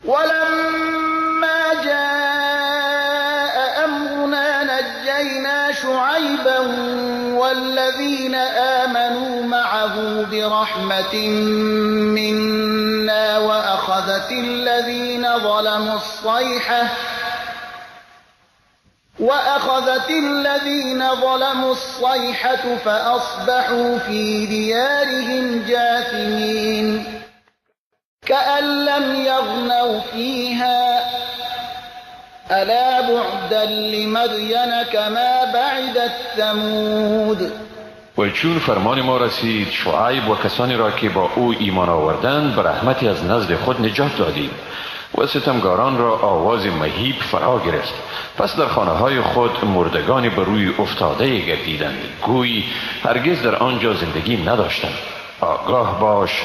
ولما جاء أمرنا نجينا شعيبا والذين آمنوا معه برحمة منا وأخذت الذين ظلموا الصيحة فأصبحوا في ديارهم جاثمين كأن لم يغنوا فيها ألا بعدا لمدين كما بعدت ثمود. و چون فرمان ما رسید، شعیب و کسانی را که با او ایمان آوردند به رحمتی از نزد خود نجات دادیم و ستمگاران را آواز مهیب فرا گرفت. پس در خانه های خود مردگان بر روی افتاده گردیدند، گویی هرگز در آنجا زندگی نداشتند. آگاه باش،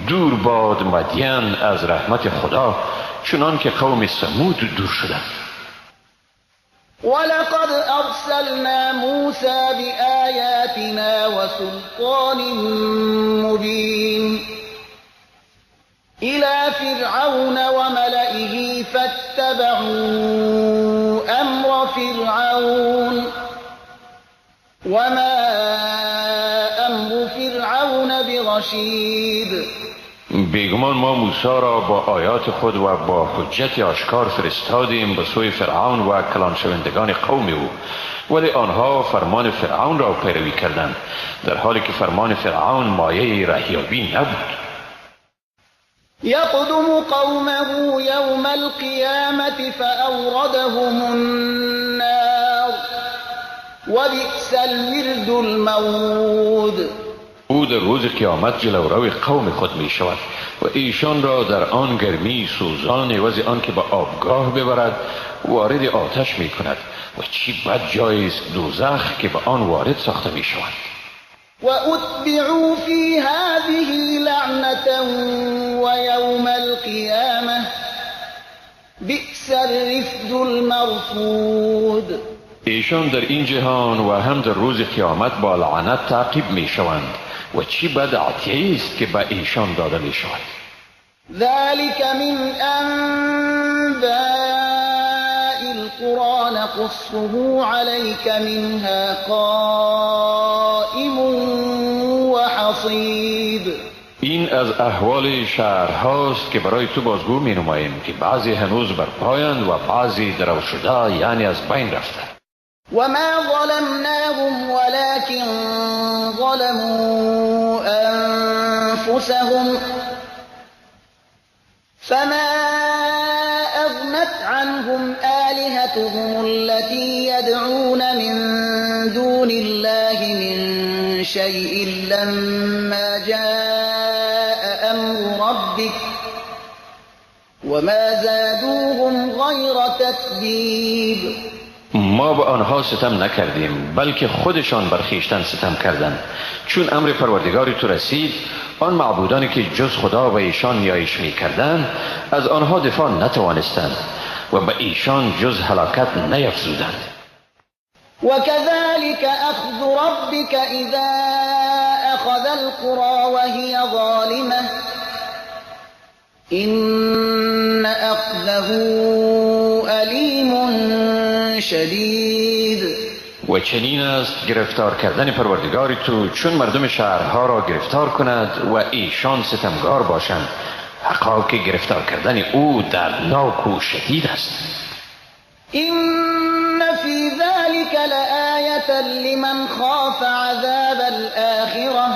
دور باد مدین از رحمت خدا، چنان که قوم ثمود دور شدند. ولقد أرسلنا موسى بآياتنا وسلطان مبين إلى فرعون وملئه فاتبعوا أمر فرعون وما أمر فرعون برشيد. بیگمان ما موسی را با آیات خود و با حجت آشکار فرستادیم به سوی فرعون و کلان شوندگان قوم او، ولی آنها فرمان فرعون را پیروی کردند، در حالی که فرمان فرعون مایه رهیابی نبود. یقدم قومه یوم القیامة فأوردهم النار وبئس الورد المورود. او در روز قیامت جلوروی قوم خود می شود و ایشان را در آن گرمی سوزان عوض آن که به آبگاه ببرد وارد آتش می کند و چی بد جایی است دوزخ که به آن وارد ساخته می شود. و اتبعوا فی هذه لعنة و یوم القیامة بئس الرفد المرفود. ایشان در این جهان و هم در روز قیامت با لعنت تعقیب می شوند و چی بد عطیه است که به ایشان داده می شود. ذلك من انباء القرى نقصه عليك منها قائم وحصيد. این از احوال شهرهاست که برای تو بازگو می نماییم که بعضی هنوز بر پایند و بعضی درو شده، یعنی از بین رفته. وما ظلمناهم ولكن ظلموا أنفسهم فما أغنت عنهم آلهتهم التي يدعون من دون الله من شيء لما جاء أمر ربك وما زادوهم غير تتبيب. ما به آنها ستم نکردیم، بلکه خودشان بر خویشتن ستم کردند. چون امر پروردگار تو رسید، آن معبودانی که جز خدا و ایشان نیایش میکردند از آنها دفاع نتوانستند و به ایشان جز هلاکت نیفزودند. وكذلك أخذ ربك إذا أخذ القرى وهي ظالمة إن أخذه أليم شدید. و چنین است گرفتار کردن پروردگار تو چون مردم شهرها را گرفتار کند و ایشان ستمگار باشند، حقا که گرفتار کردن او دردناک و شدید است. إن في ذلك لآية لمن خاف عذاب الآخرة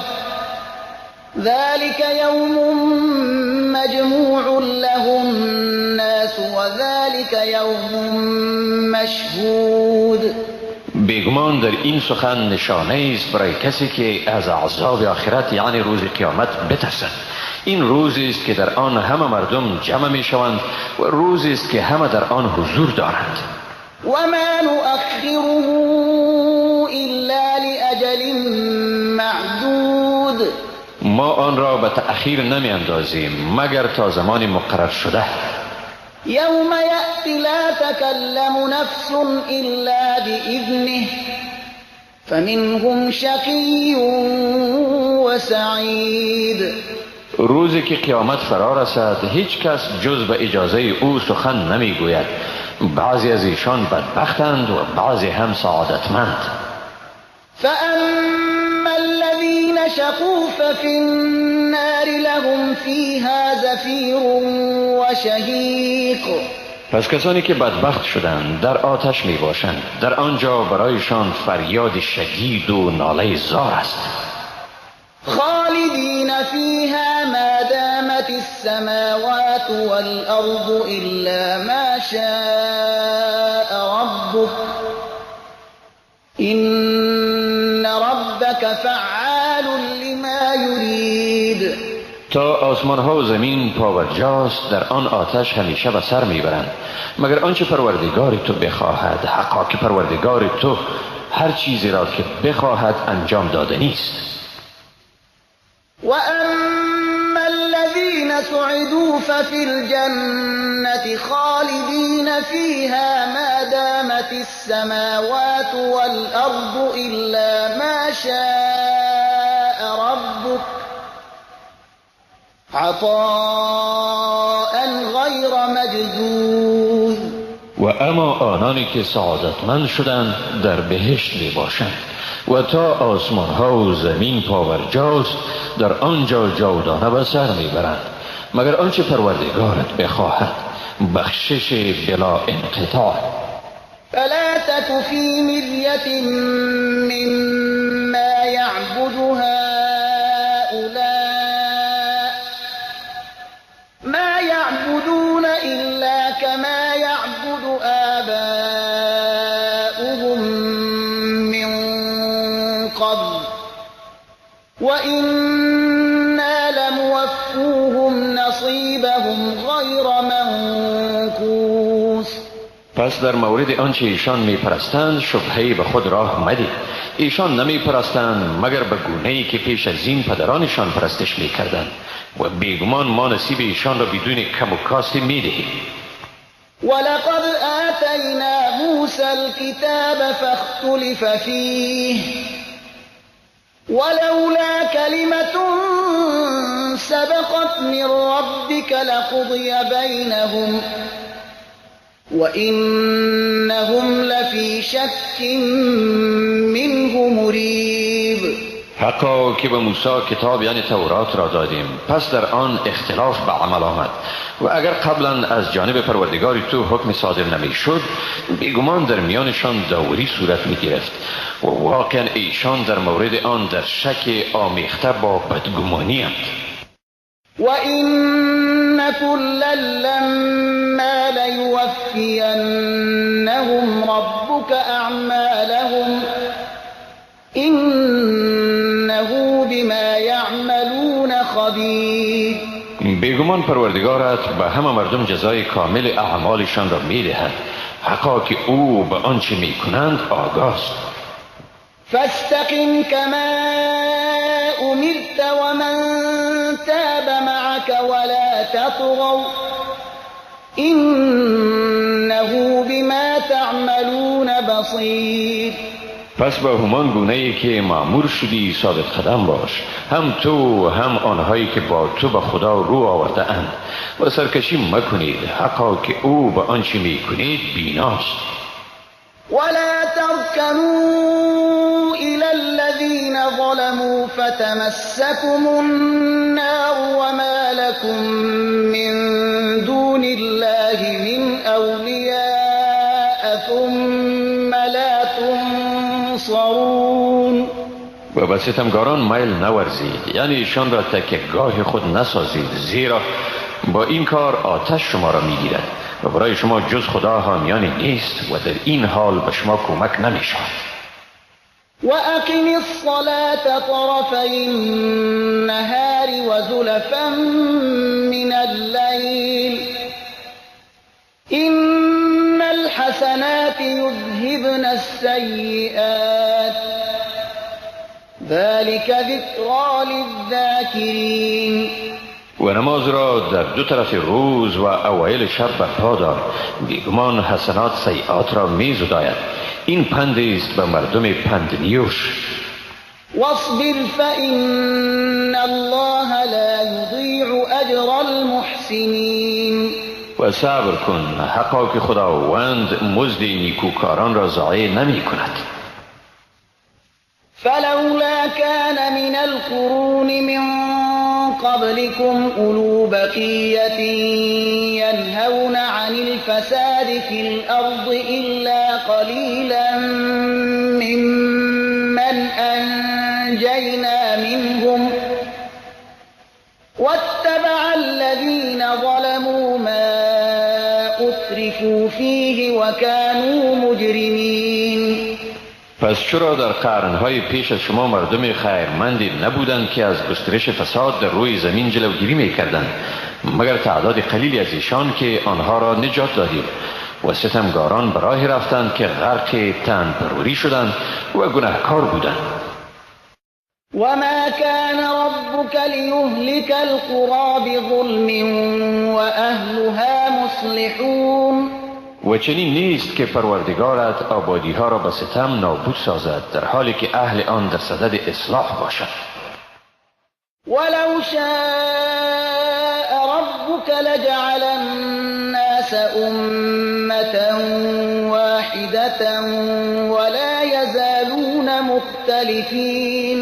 ذلك يوم مجموع له الناس وذلك يوم مشهود. بیگمان در این سخن نشانه است برای کسی که از عذاب آخرت یعنی روز قیامت بترسد. این روزی است که در آن همه مردم جمع می شوند و روزی است که همه در آن حضور دارند. وما نؤخره إلا لأجل أجل معدود. ما آن را به تأخیر نمی اندازیم مگر تا زمان مقرر شده. یوم یأتی لا تکلم نفس الا بإذنه فمنهم شقی و سعید. روزی که قیامت فرا رسد هیچ کس جز به اجازه او سخن نمیگوید. بعضی از ایشان بدبختند و بعضی هم سعادتمند. فأما الذين شقوا ففي النار لهم فيها زفير وشهيق. پس کسانی که بدبخت شدند در آتش می باشند، در آنجا برایشان فریاد شدید و ناله زار است. خالدین فیها ما دامت السماوات والارض الا ما شاء ربک ان ربک فعال لما یرید. تا آسمان ها و زمین پابرجاست در آن آتش همیشه به سر میبرند، مگر آنچه پروردگار تو بخواهد. حقا که پروردگار تو هر چیزی را که بخواهد انجام داده نیست. و اما الذین سعدوا ففی الجنة خالدین فیها ما دامت السماوات والارض الا ما شاء ربک عطاء غیر مجذوذ. و اما آنانی که سعادتمند شدند در بهشت می باشند و تا آسمان ها و زمین پاورجاست در آنجا جاودانه به سر میبرند، مگر آنچه پروردگارت بخواهد، بخشش بلا انقطاع. فلا تک فی مریة مما یعبد هؤلاء ما یعبدون الا کما یعبد آباؤهم من قبل وإنا لموفوهم نصیبهم غیر منقوص. پس در مورد آنچه ایشان میپرستند شبهه‌ای به خود راه مده. ایشان نمیپرستند مگر به گونه‌ای که پیش از این پدرانشان پرستش میکردند و بیگمان ما نصیب ایشان را بدون کم و کاستی میدهیم. ولقد آتینا موسی الکتاب فاختلف فیه ولولا کلمة سبقت من ربک لقضی بینهم وإنهم لفی شک منه مریب. حقا که به موسی کتاب یعنی تورات را دادیم، پس در آن اختلاف به عمل آمد و اگر قبلا از جانب پروردگار تو حکم صادر نمی شد بیگمان در میانشان داوری صورت می گرفت و واقعا ایشان در مورد آن در شک آمیخته با بدگمانی اند. وَإِنَّ كُلًّا لَّمَّا لَيُوَفِّيَنَّهُمْ رَبُّكَ أَعْمَالَهُمْ إِنَّهُ بِمَا يَعْمَلُونَ خَبِيرٌ. بیگمان پروردگارت به همه مردم جزای کامل اعمالشان را می‌دهد، حقا که او به آنچه می‌کنند آگاست. فاستقم كما أمرت ومن تاب معك ولا تطغوا إنه بما تعملون بصير. پس به همان گونه که مأمور شدی ثابت قدم باش، هم تو هم آنهایی که با تو به خدا رو آورده اند، و سرکشی مکنید، حقا که او به آنچه میکنید بیناست. ولا ترکنوا إلى الذين ظلموا فتمسكم النار وما لكم من دون الله من أولياء ثم لا تنصرون. و به ستمگاران میل نورزید، یعنی ایشان را تکیه‌گاه خود نسازید، زیرا با این کار آتش شما را میگیرد و برای شما جز خدا حامیانی نیست و در این حال به شما کمک نمیشود. و اقم الصلاة طرفی النهار وزلفا من اللیل إن الحسنات يذهبن السيئات ذلك ذكرى للذاكرين. و نماز را در دو طرف روز و اوایل شب برپا دار، بیگمان حسنات سیئات را می زداید. این پندی است به مردم پندنیوش. واصبر فإن الله لا يضيع أجر المحسنين. و صبر کن، حقا که خداوند مزد نیکوکاران را ضایع نمی کند. فلولا كان من القرون من قبلكم أولو بقية ينهون عن الفساد في الأرض إلا قليلا ممن أنجينا منهم واتبع الذين ظلموا ما أترفوا فيه وكانوا مجرمين. پس چرا در قرنهای پیش از شما مردم خیرمندی نبودند که از گسترش فساد در روی زمین جلوگیری میکردند، مگر تعداد قلیلی از ایشان که آنها را نجات دادیم و ستمگاران به راهی رفتند که غرق تن پروری شدند و گناهکار بودند. وما كان ربك ليهلك القرى بظلم وأهلها مصلحون. و چنین نیست که پروردگارت آبادی ها را به ستم نابود سازد، در حالی که اهل آن در صدد اصلاح باشد. ولو شاء ربك لجعل الناس أمة واحدة ولا يزالون مختلفين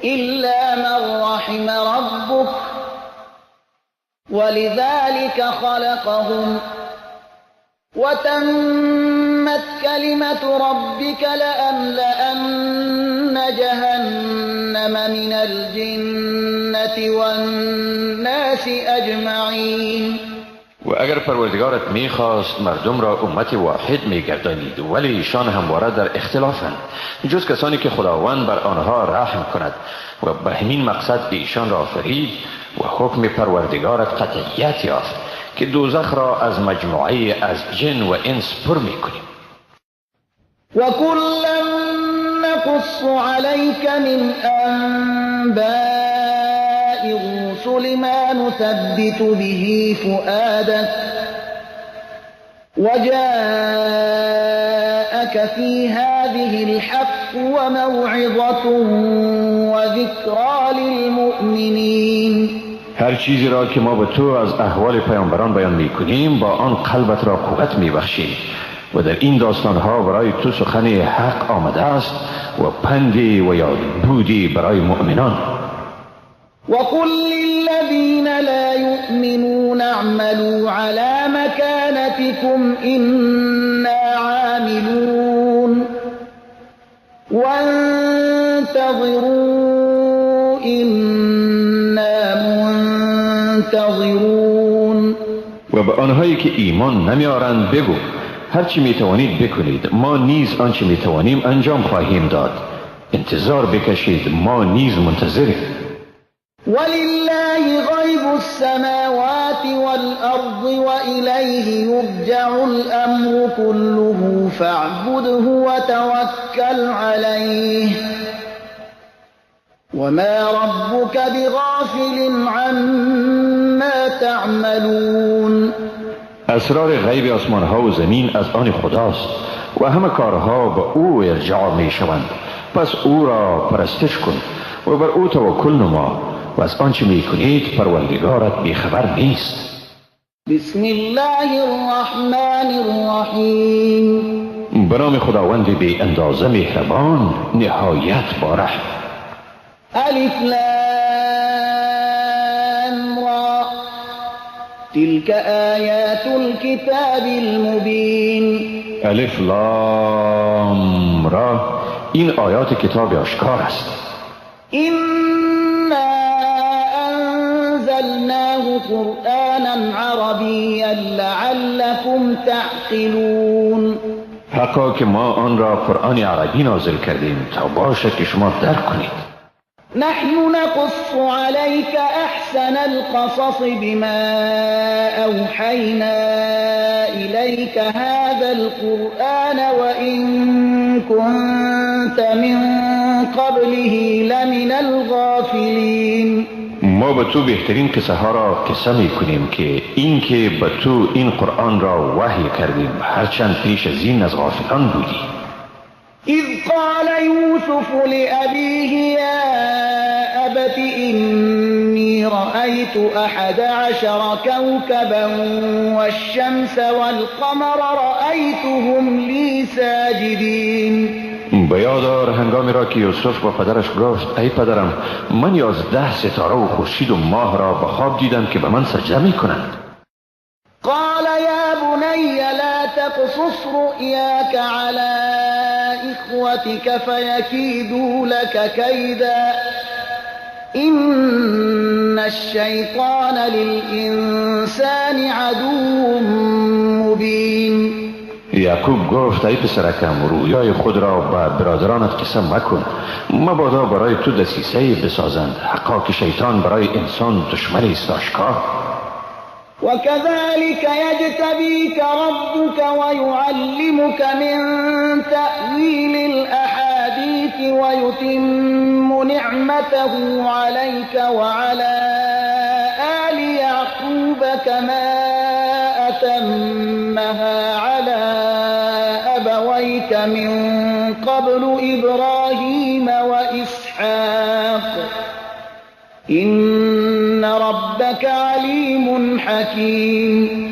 إلا من رحم ربك ولذلك خلقهم وتمت كلمة ربك لأملأن جهنم من الجنة والناس أجمعين. و اگر پروردگارت میخواست مردم را امت واحد میگردانید، ولی ایشان همواره در اختلافند، جز کسانی که خداوند بر آنها رحم کند و به همین مقصد ایشان را آفرید و حکم پروردگارت قطعیت یافت که دوزخ را از مجموعه از جن و انس پر میکنیم. و کلا نقص علیک من انباء الرسل ما نثبت به فؤادك وجاءك في هذه الحق وموعظة وذكرى للمؤمنين. هر چیزی را که ما به تو از احوال پیامبران بیان میکنیم با آن قلبت را قوت میبخشیم و در این داستانها برای تو سخن حق آمده است و پندی و یادبودی برای مؤمنان. وقل للذین لا یؤمنون اعملوا على مكانتكم إنا عاملون وانتظروا إنا منتظرون. و به آنهایی که ایمان نمیارند بگو هرچی میتوانید بکنید، ما نیز آنچه میتوانیم انجام خواهیم داد. انتظار بکشید، ما نیز منتظریم. ولله غیب السماوات والارض وإلیه یرجع الامر كله فاعبده وتوکل علیه وما ربك بغافل عما تعملون. اسرار غیب آسمان ها و زمین از آن خداست و همه کارها به او ارجاع می شوند، پس او را پرستش کن و بر او توکل نما و از آنچه می کنید پروردگارت بیخبر نیست. بسم الله الرحمن الرحیم. به نام خداوند بی اندازه مهربان نهایت با رحم. الف لام را تلك آیات الكتاب المبین. الف لام را، این آیات کتاب آشکار است. إنا أنزلناه قرآنا عربیا لعلكم تعقلون. حقا که ما آن را قرآن عربی نازل کردیم تا باشد که شما درک کنید. نحن نقص عليك أحسن القصص بما أوحينا إليك هذا القرآن وإن كنت من قبله لمن الغافلين. ما به تو بهترین قصه ها را قصه می کنیم که اینکه به تو این قرآن را وحی کردیم، هرچند پیش از این از غافلان بودی. اذ قال یوسف لأبیه یا ابت اینی رأیت 11 کوکبا والشمس والقمر رأیتهم لی ساجدین. به یاد آر هنگامی را که یوسف با پدرش گفت ای پدرم، من 11 ستاره و خورشید و ماه را به خواب دیدم که به من سجده می کنند. قال یا بنی لا تقصص رؤیاک علی اخوتک فیکیدوا لک کیدا ان الشیطان للانسان عدو مبین. یعقوب گفت ای پسرکم، رویای خود را به برادرانت قصه مکن، مبادا برای تو دسیسه بسازند، حقا که شیطان برای انسان دشمنی است آشکار. وكذلك يجتبيك ربك ويعلمك من تأويل الأحاديث ويتم نعمته عليك وعلى آل يعقوب كما أتمها على أبويك من قبل إبراهيم وإسحاق إن ربك علیم حکیم.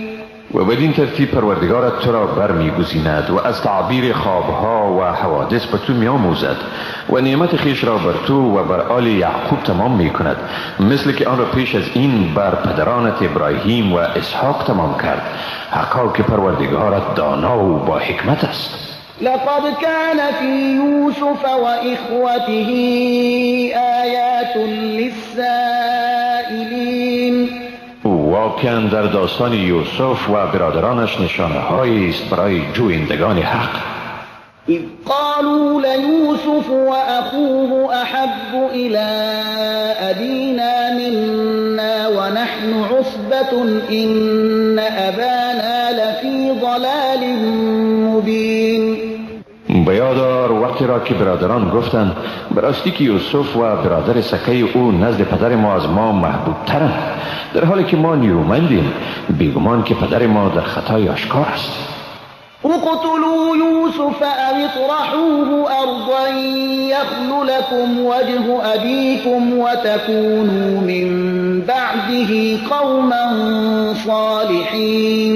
و بدین ترتیب پروردگارت تو را برمیگزیند و از تعبیر خوابها و حوادث به تو میآموزد و نعمت خویش را بر تو و بر آل یعقوب تمام میکند، مثل که آن را پیش از این بر پدرانت ابراهیم و اسحاق تمام کرد. حقا که پروردگارت دانا و با حکمت است. لقد كان في يوسف وإخوته آيات للسائلين. واقعا در داستان یوسف و برادرانش نشانه هایی است برای جویندگان حق. اذ قالوا ليوسف وأخوه أحب إلى أبينا منا ونحن عصبة إن أبانا لفي ضلال مبين. به یاد آر وقتی را که برادران گفتند براستی که یوسف و برادر سکه او نزد پدر ما از ما محبوب ترند، در حالی که ما نیرومندیم، بیگمان که پدر ما در خطای آشکار است. اقتلوا یوسف او اطرحوه ارضا یخل لكم وجه ابیکم وتکونوا من بعده قوما صالحین.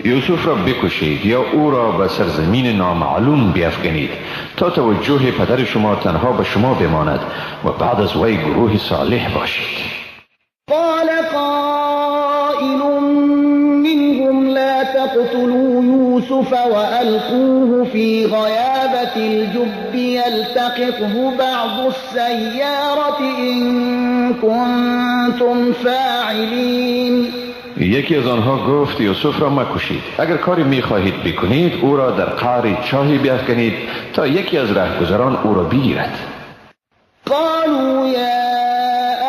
یوسف را بکشید یا او را به سرزمین نامعلوم بیافکنید تا توجه پدر شما تنها به شما بماند و بعد از وی گروه صالح باشید. قال قائل منهم لا تقتلوا يوسف وألقوه في غيابة الجب يلتقطه بعض السيارة إن كنتم فاعلين. یکی از آنها گفت یوسف را مکشید، اگر کاری میخواهید بکنید او را در قعر چاهی بیافکنید تا یکی از رهگذران او را بگیرد. قالوا یا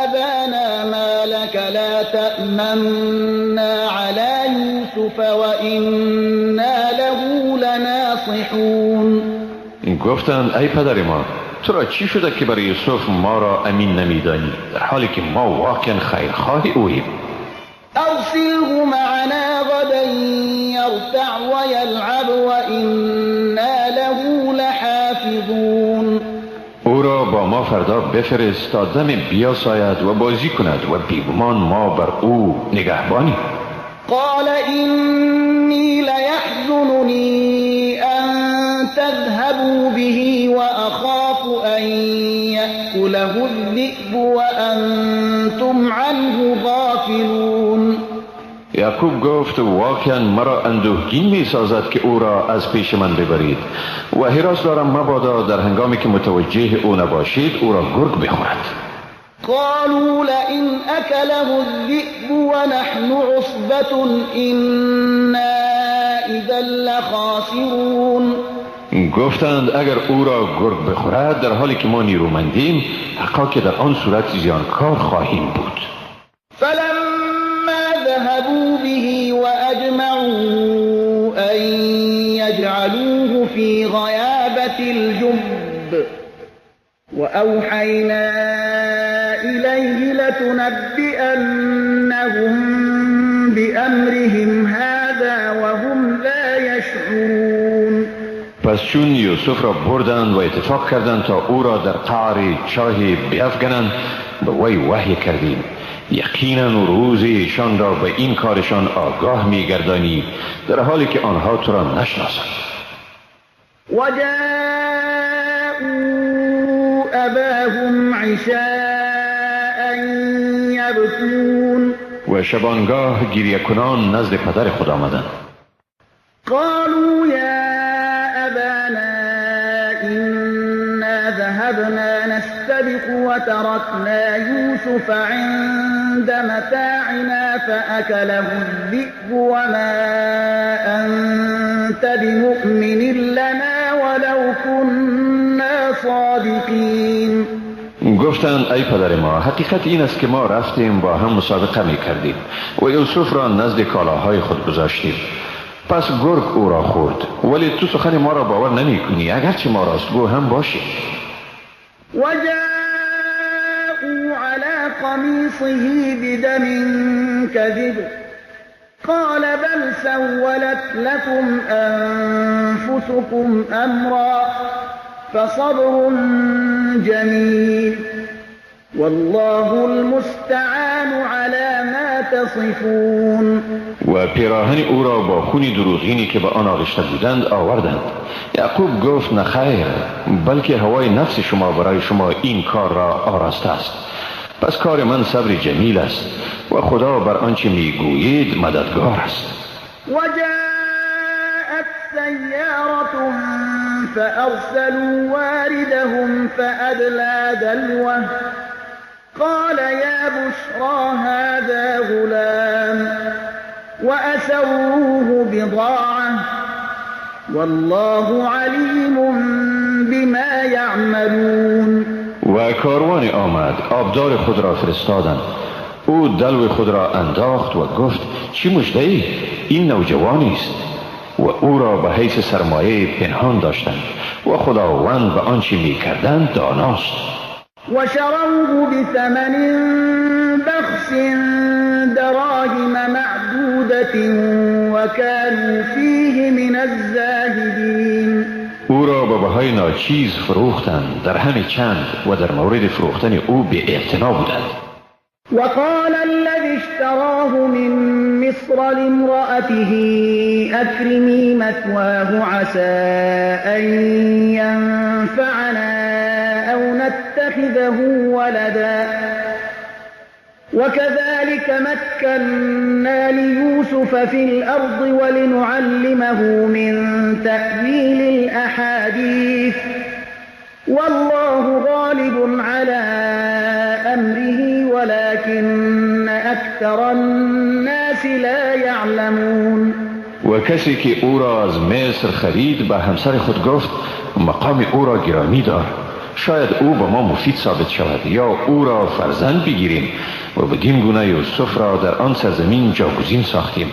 ابانا ما لك لا تأمنا على یوسف وإنا له لناصحون. گفتند ای پدر ما، تو را چی شده که برای یوسف ما را امین نمیدانی، در حالی که ما واقعا خیرخواه اوییم؟ ارسله معنا غدا يرتع ويلعب وإنا له لحافظون. او را با ما فردا بفرست تا دم بیاساید و بازی کند و بیگمان ما بر او نگهبانیم. قال إني ليحزنني أن تذهبوا به وأخاف أن يأكله الذئب وأنتم عنه غافلون. یعقوب گفت واقعا مرا اندوهگین می سازد که او را از پیش من ببرید و هراس دارم مبادا در هنگامی که متوجه او نباشید او را گرگ بخورد. قالوا لئن أكله الذئب ونحن عصبة إنا إذا لخاسرون. گفتند اگر او را گرگ بخورد در حالی که ما نیرومندیم، حقا که در آن صورت زیانکار خواهیم بود. فلما ذهبوا به وأجمعوا أن يجعلوه في غيابة الجب وأ وأوحينا إليه لتنبئنهم بأمرهم هذا وهم لا يشعرون. پس چون یوسف را بردند و اتفاق کردند تا او را در قعر چاهی بیفگنند، به وی وحی کردیم یقینا روز ایشان را به این کارشان آگاه میگردانی، در حالی که آنها تو را نشناسند. وجاءوا اباهم عشاء یبکون. و شبانگاه گریه کنان نزد پدر خود آمدند. قالوا یا ابانا انا ذهبنا نستبق وتركنا يوسف عند متاعنا فأكله الذئب وما أنت بمؤمن لنا ولو كنا صادقين. گفتند ای پدر ما، حقیقت این است که ما رفتیم با هم مسابقه می کردیم و یوسف را نزد کالاهای خود گذاشتیم، پس گرگ او را خورد، ولی تو سخن ما را باور نمی کنی اگرچه ما راستگو هم باشیم. وجاءوا على قميصه بدم كذب قال بل سولت لكم أنفسكم أمرا فصبر جميل والله المستعان على ما تصفون. و پیراهن او را با خون دروغینی که به آن آغشته بودند آوردند. یعقوب گفت نه خیر، بلکه هوای نفس شما برای شما این کار را آراسته است، پس کار من صبر جمیل است و خدا بر آنچه میگویید مددگار است. وجاءت سیارة فأرسلوا واردهم فأدلى دلوه قال يا بشرى هذا غلام وأسروه بضاعة والله عليم بما يعملون. و کاروان آمد، آبدار خود را فرستادند. او دلو خود را انداخت و گفت چی مژده ای؟ این نوجوانی است. و او را به حیث سرمایه پنهان داشتند و خداوند به آنچه میکردند داناست. وشروه بثمن بخس دراهم معدودة وكانوا فيه من الزاهدين. او را به بهای ناچیز فروختند، در همه چند، و در مورد فروختن او بی اعتنا بودند. وقال الذي اشتراه من مصر لامرأته أكرمي مثواه عسى أن ينفعنا أو نتخذه ولدا وكذلك مكنا ليوسف في الأرض ولنعلمه من تأويل الأحاديث والله غالب على أمره ولكن أكثر الناس لا يعلمون. و کسی که او را از مصر خرید به همسر خود گفت مقام او را گرامی دار، شاید او به ما مفید ثابت شود یا او را فرزند بگیریم. و بدین گونه یوسف را در آن سرزمین جاگزین ساختیم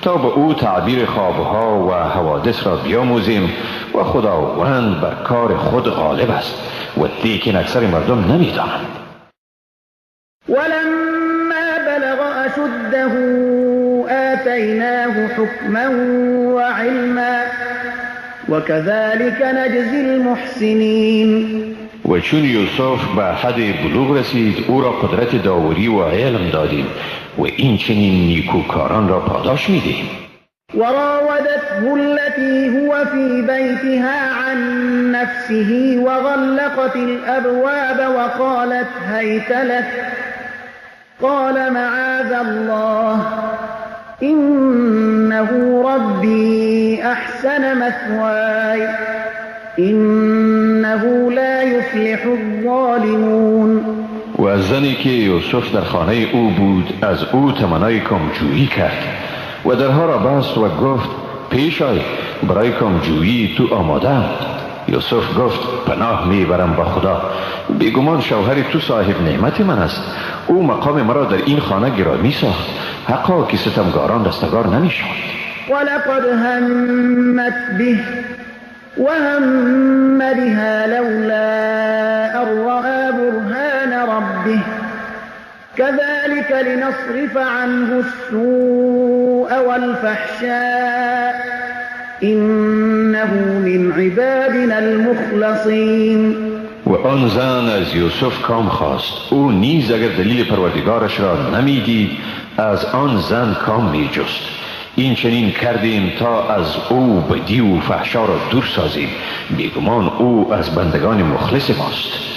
تا به او تعبیر خوابها و حوادث را بیاموزیم و خداوند بر کار خود غالب است و لیکن اکثر مردم نمیدانند. ولما بلغ أشده آتیناه حکما وعلما وكذلك نجزی المحسنین. و چون یوسف به حد بلوغ رسید او را قدرت داوری و علم دادیم و این چنین نیکوکاران را پاداش میدهیم. وراودته التي هو في بيتها عن نفسه وغلقت الأبواب وقالت هيت لك قال معاذ الله إنه ربي أحسن مثواي إنه لا يفلح الظالمون. و زنی که یوسف در خانه او بود از او تمنای کامجویی کرد و درها را بست و گفت پیش آی، برای کامجویی تو آماده. یوسف گفت پناه میبرم با خدا، بیگمان شوهر تو صاحب نعمت من است، او مقام مرا در این خانه گرامی ساخت، حقا که ستمگاران رستگار نمیشوند. ولقد همت به وهم بها لولا أن رأى برهان ربه كذلك لنصرف عنه السوء والفحشاء إنه من عبادنا المخلصين. و آن زن از یوسف کام خواست. او نیز اگر دلیل پروردگارش را نمیدید از آن زن کام میجست. این چنین کردیم تا از او بدی و فحشا را دور سازیم. بیگمان او از بندگان مخلص ماست.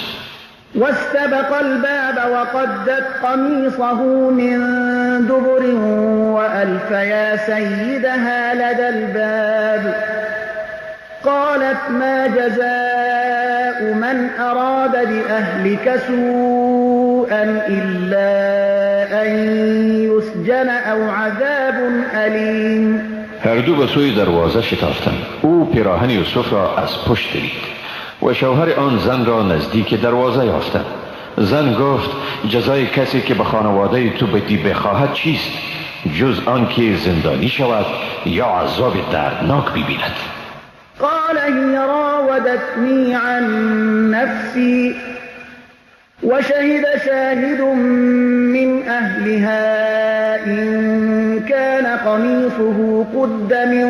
واستبق الباب وقدت قميصه من دبر وألف يا سيدها لدى الباب قالت ما جزاء من أراد بأهلك سوءا إلا أن يسجن أو عذاب أليم. هر دو به سوی دروازه شتافتند. او پیراهن یوسف را از پشت دید و شوهر آن زن را نزدیک دروازه یافتند. زن گفت جزای کسی که به خانواده تو بدی بخواهد چیست جز آن که زندانی شود یا عذاب دردناک ببیند. قال هي راودتني عن نفسي وشهد شاهد من أهلها إن كان قميصه قد من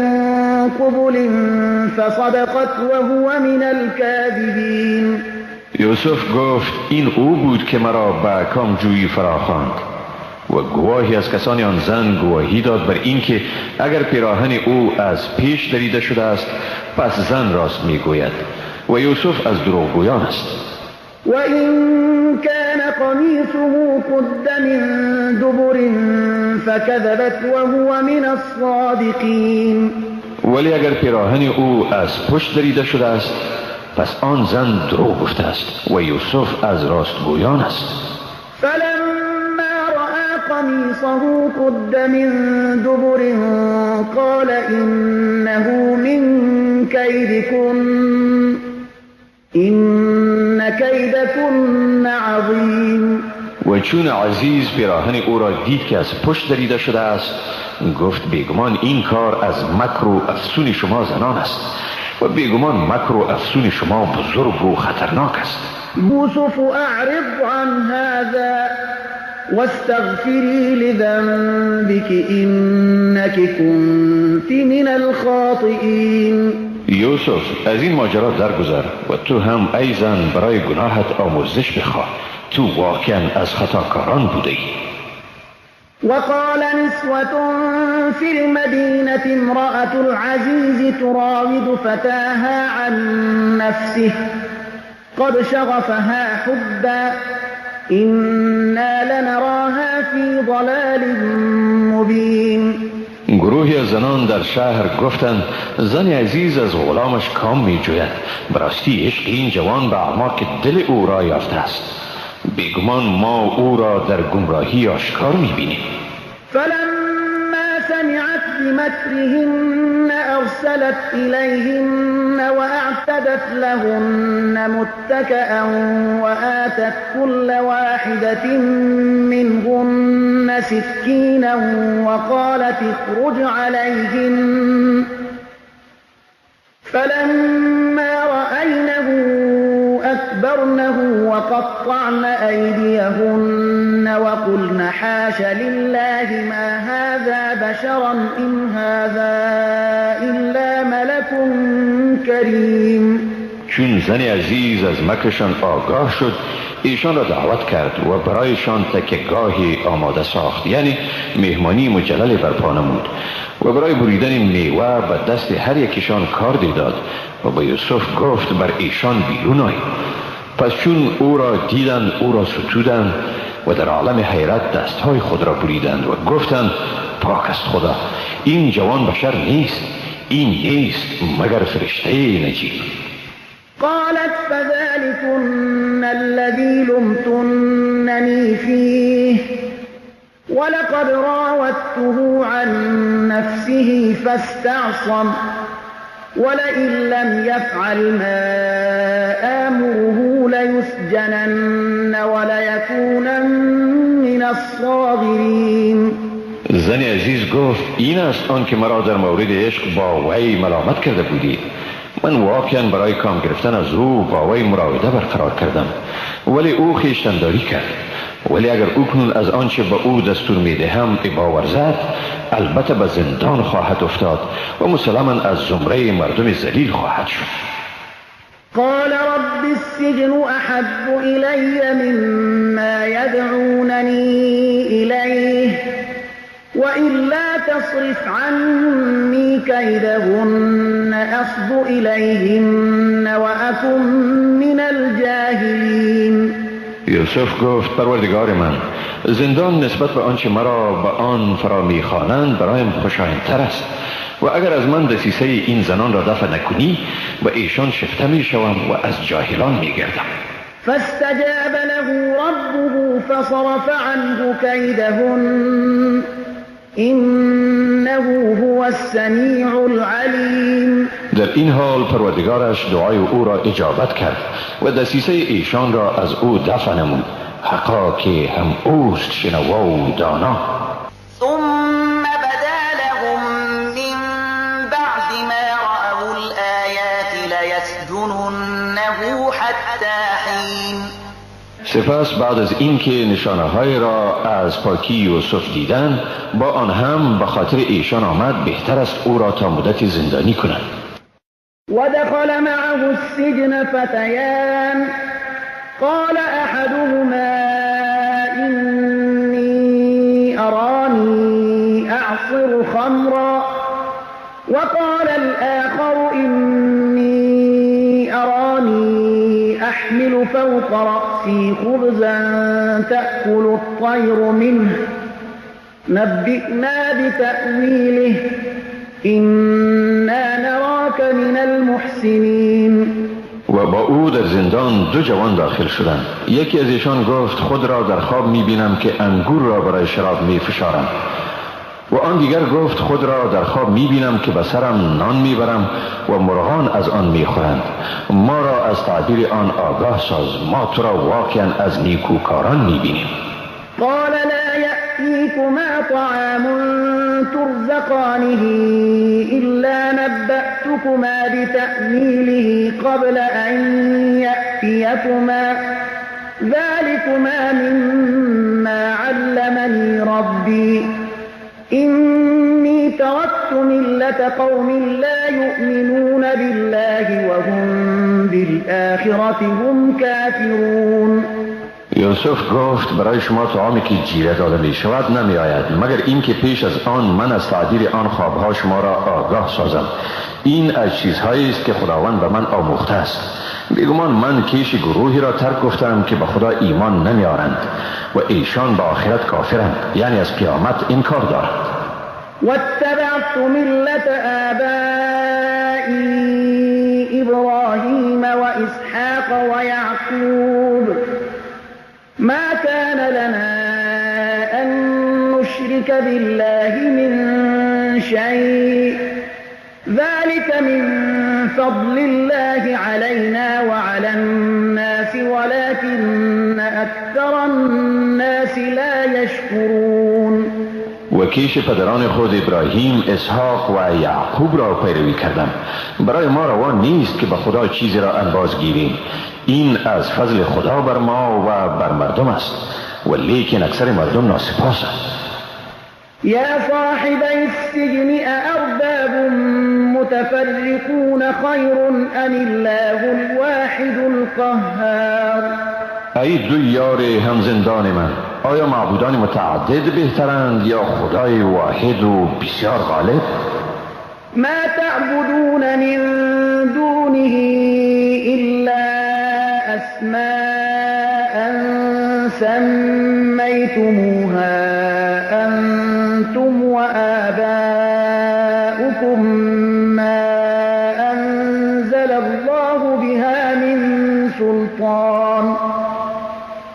قبل فصدقت وهو من الكاذبين. یوسف گفت این او بود که مرا به کامجویی فراخواند و گواهی از کسانی آن زن گواهی داد بر اینکه اگر پیراهن او از پیش دریده شده است پس زن راست میگوید و یوسف از دروغگویان است. و این كان قمیصه قد من دبر فكذبت وهو من الصادقین. ولی اگر پیراهن او از پشت دریده شده است پس آن زن دروغ گفته است و یوسف از راستگویان است. فلما رأى قمیصه قد من دبر قال إنه من كيدكن إن كيدكن عظیم. و چون عزیز پیراهن او را دید که از پشت دریده شده است گفت بیگمان این کار از مکر و افسون شما زنان است و بیگمان مکر و افسون شما بزرگ و خطرناک است. یوسف اعرض عن هذا واستغفری لذنبك انك كنت من الخاطئین. یوسف از این ماجرا درگذر و تو هم ای زن برای گناهت آمرزش بخواه، تو واقعا از خطاکاران بوده ای. وقال نسوة في المدينة امرأة العزيز تراود فتاها عن نفسه قد شغفها حبا إنا لنراها في ضلال مبين. گروهی از زنان در شهر گفتند زن عزیز از غلامش کام می جوید، براستی عشق این جوان به اعماق دل او را یافته است، بیگمان ما او را در گمراهی آشکار می بینیم. فلما سمعت بمكرهن أرسلت إليهن وأعتدت لهن متكأ وآتت كل واحدة منهن سكينا وقالت اخرج عليهن فلما رأينه أكبرنه وقطعن أيديهن وقلن حاش لله ما هذا بشرا إن هذا إلا ملك كريم. چون زن عزیز از مکرشان آگاه شد ایشان را دعوت کرد و برایشان تکیه‌گاهی آماده ساخت، یعنی مهمانی مجلل برپا نمود و برای بریدن میوه به دست هر یکیشان کار داد و با یوسف گفت بر ایشان بیرون آی. پس چون او را دیدند او را ستودند و در عالم حیرت دستهای خود را بریدند و گفتند پاک است خدا، این جوان بشر نیست، این نیست مگر فرشته نجیب. قالت فذلكن الذي لمتنني فيه ولقد راودته عن نفسه فاستعصم ولئن لم يفعل ما آمره ليسجنن وليكونن من الصاغرين. زن عزیز گفت این است آن که مرا در مورد عشق با وی ملامت کرده بودید من واقعا برای کام گرفتن از او با وی مراوده برقرار کردم، ولی او خویشتنداری کرد. ولی اگر او کنون از آنچه به او دستور میدهم ابا ورزد، البته به زندان خواهد افتاد و مسلما از زمره مردم ذلیل خواهد شد. قال رب السجن أحب إلي مما يدعونني إليه وإلا تصرف عني كيدهن أصب إليهن وأكن من الجاهلين. یوسف گفت پروردگار من، زندان نسبت به آنچه مرا به آن فرا میخوانند برایم خوشایندتر است و اگر از من دسیسه این زنان را دفع نکنی به ایشان شفته میشوم و از جاهلان میگردم. فاستجاب له ربه فصرف عنه كيدهن إنه هو السمیع العلیم. در این حال پروردگارش دعای او را اجابت کرد و دسیسه ایشان را از او دفع نمود. حقا که هم اوست شنوا و دانا. ثم بدا لهم من بعد ما رأوا الآیات لیسجننه حتی حین. سپس بعد از اینکه نشانه های را از پاکی یوسف دیدند، با آن هم به خاطر ایشان آمد بهتر است او را تا مدت زندانی کنند. ودخل معه السجن فتیان قال احدهما إني أراني أعصر خمرا وقال الآخر إني أراني أحمل فوق رأسي خبزا تأكل الطير منه نبئنا بتأويله إنا نراك من المحسنين. و با او در زندان دو جوان داخل شدند. یکی از ایشان گفت خود را در خواب می‌بینم که انگور را برای شراب می‌فشارم، و آن دیگر گفت خود را در خواب می‌بینم که به سرم نان می‌برم و مرغان از آن می‌خورند. ما را از تعبیر آن آگاه ساز، ما تو را واقعا از نیکوکاران می‌بینیم. قال لا يأتيكما طعام ترزقانه إلا نبأتكما بتأويله قبل أن يأتيكما ذلكما مما علمني ربي إني تركت ملة قوم لا يؤمنون بالله وهم بالآخرة هم كافرون. یوسف گفت برای شما طعامی که جیره داده می شود نمی آید، مگر اینکه پیش از آن من از تعبیر آن خوابها شما را آگاه سازم. این از چیزهایی است که خداوند به من آموخته است. بیگمان من کیش گروهی را ترک گفتم که به خدا ایمان نمی آرند و ایشان به آخرت کافرند، یعنی از قیامت انکار دارند. واتبعت ملة آبائي إبراهيم وإسحاق ويعقوب ما كان لنا أن نشرك بالله من شيء ذلك من فضل الله علينا وعلى الناس ولكن أكثر الناس لا يشكرون. و کیش پدران خود ابراهیم، اسحاق و یعقوب را پیروی کردم. برای ما روا نیست که به خدا چیزی را انباز گیریم. این از فضل خدا بر ما و بر مردم است، و لیکن اکثر مردم ناسپاسند. یا صاحبی السجن أأرباب متفرقون خیر ام الله الواحد القهار. ای دو یار هم زندان من، آیا معبودان متعدد بهترند یا خدای واحد و بسیار غالب؟ ما تعبدون من دونه إلا أسماء سميتموها أنتم وآباؤكم ما أنزل الله بها من سلطان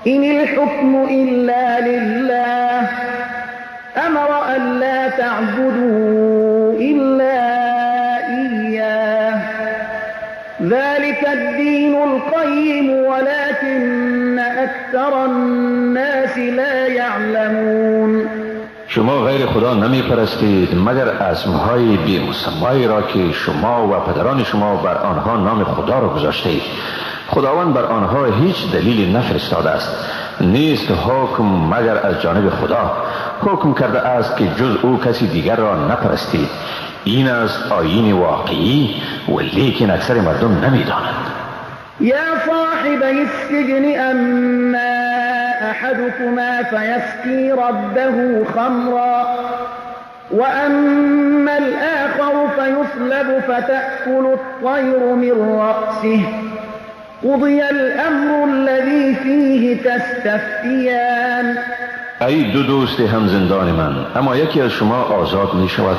إن الحكم إلا لله أمر ألا تعبدوا إلا إياه ذلك الدين القيم ولكن أكثر الناس لا يعلمون. شما غیر خدا نمی پرستید مگر اسمهای بی مسمایی را که شما و پدران شما بر آنها نام خدا را گذاشته اید. خداوند بر آنها هیچ دلیلی نفرستاده است. نیست حکم مگر از جانب خدا. حکم کرده است که جز او کسی دیگر را نپرستید. این است آیین واقعی، و لیکن اکثر مردم نمیدانند. یا صاحبی السجن اما احدكما فیسقی ربه خمرا واما الاخر فیصلب فتأکل الطیر من رأسه قضی الامر الذی فیه تستفتیان. ای دو دوست هم زندان من، اما یکی از شما آزاد می شود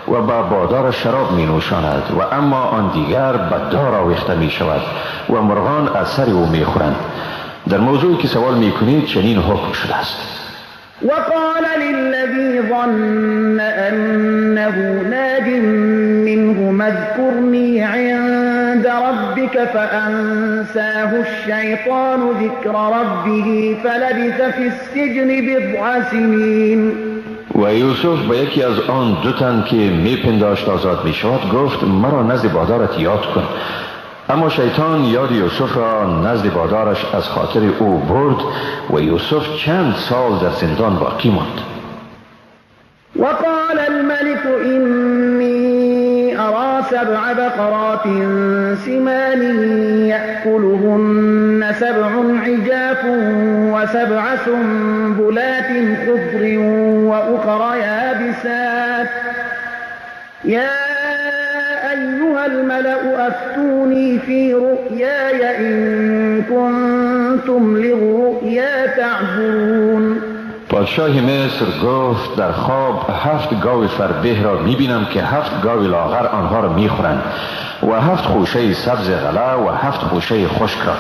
و با بادار شراب می نوشاند و اما آن دیگر به دار آویخته می شود و مرغان از سر او می خورند. در موضوعی که سوال می کنید چنین حکم شده است. وقال للذی ظن انه ناج منه اذكرنی عند ربك فأنساه الشیطان ذکر ربه فلبث فی السجن بضع سنین. و یوسف به یکی از آن دو تن که میپنداشت آزاد میشود گفت مرا نزد بادارت یاد کن. اما شیطان یاد یوسف را نزد بادارش از خاطر او برد و یوسف چند سال در زندان باقی ماند. وقال الملك إني أرى سبع بقرات سمان يأكلهن سبع عجاف وسبع سنبلات خضر وأخر يابسات يا أيها الملأ أفتوني في رؤياي إن كنتم للرؤيا تعبرون. پادشاه مصر گفت در خواب 7 گاو فربه را میبینم که 7 گاو لاغر آنها را میخورند و 7 خوشه سبز غله و 7 خوشه خشک را.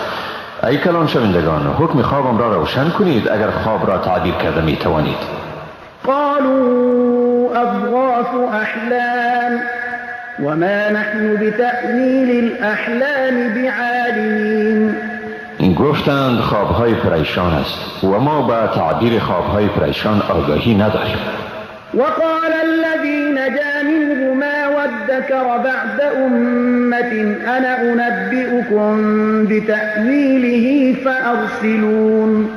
ای کلان شوندگان، حکم خوابم را روشن کنید اگر خواب را تعبیر کرده میتوانید. قالوا اضغاث احلام وما نحن بتأویل الاحلام بعالمین. گفتند خوابهای پریشان است و ما به تعبیر خوابهای پریشان آگاهی نداریم. وقال الذی نجا منهما وادكر بعد امة انا انبئكم بتأویله فارسلون.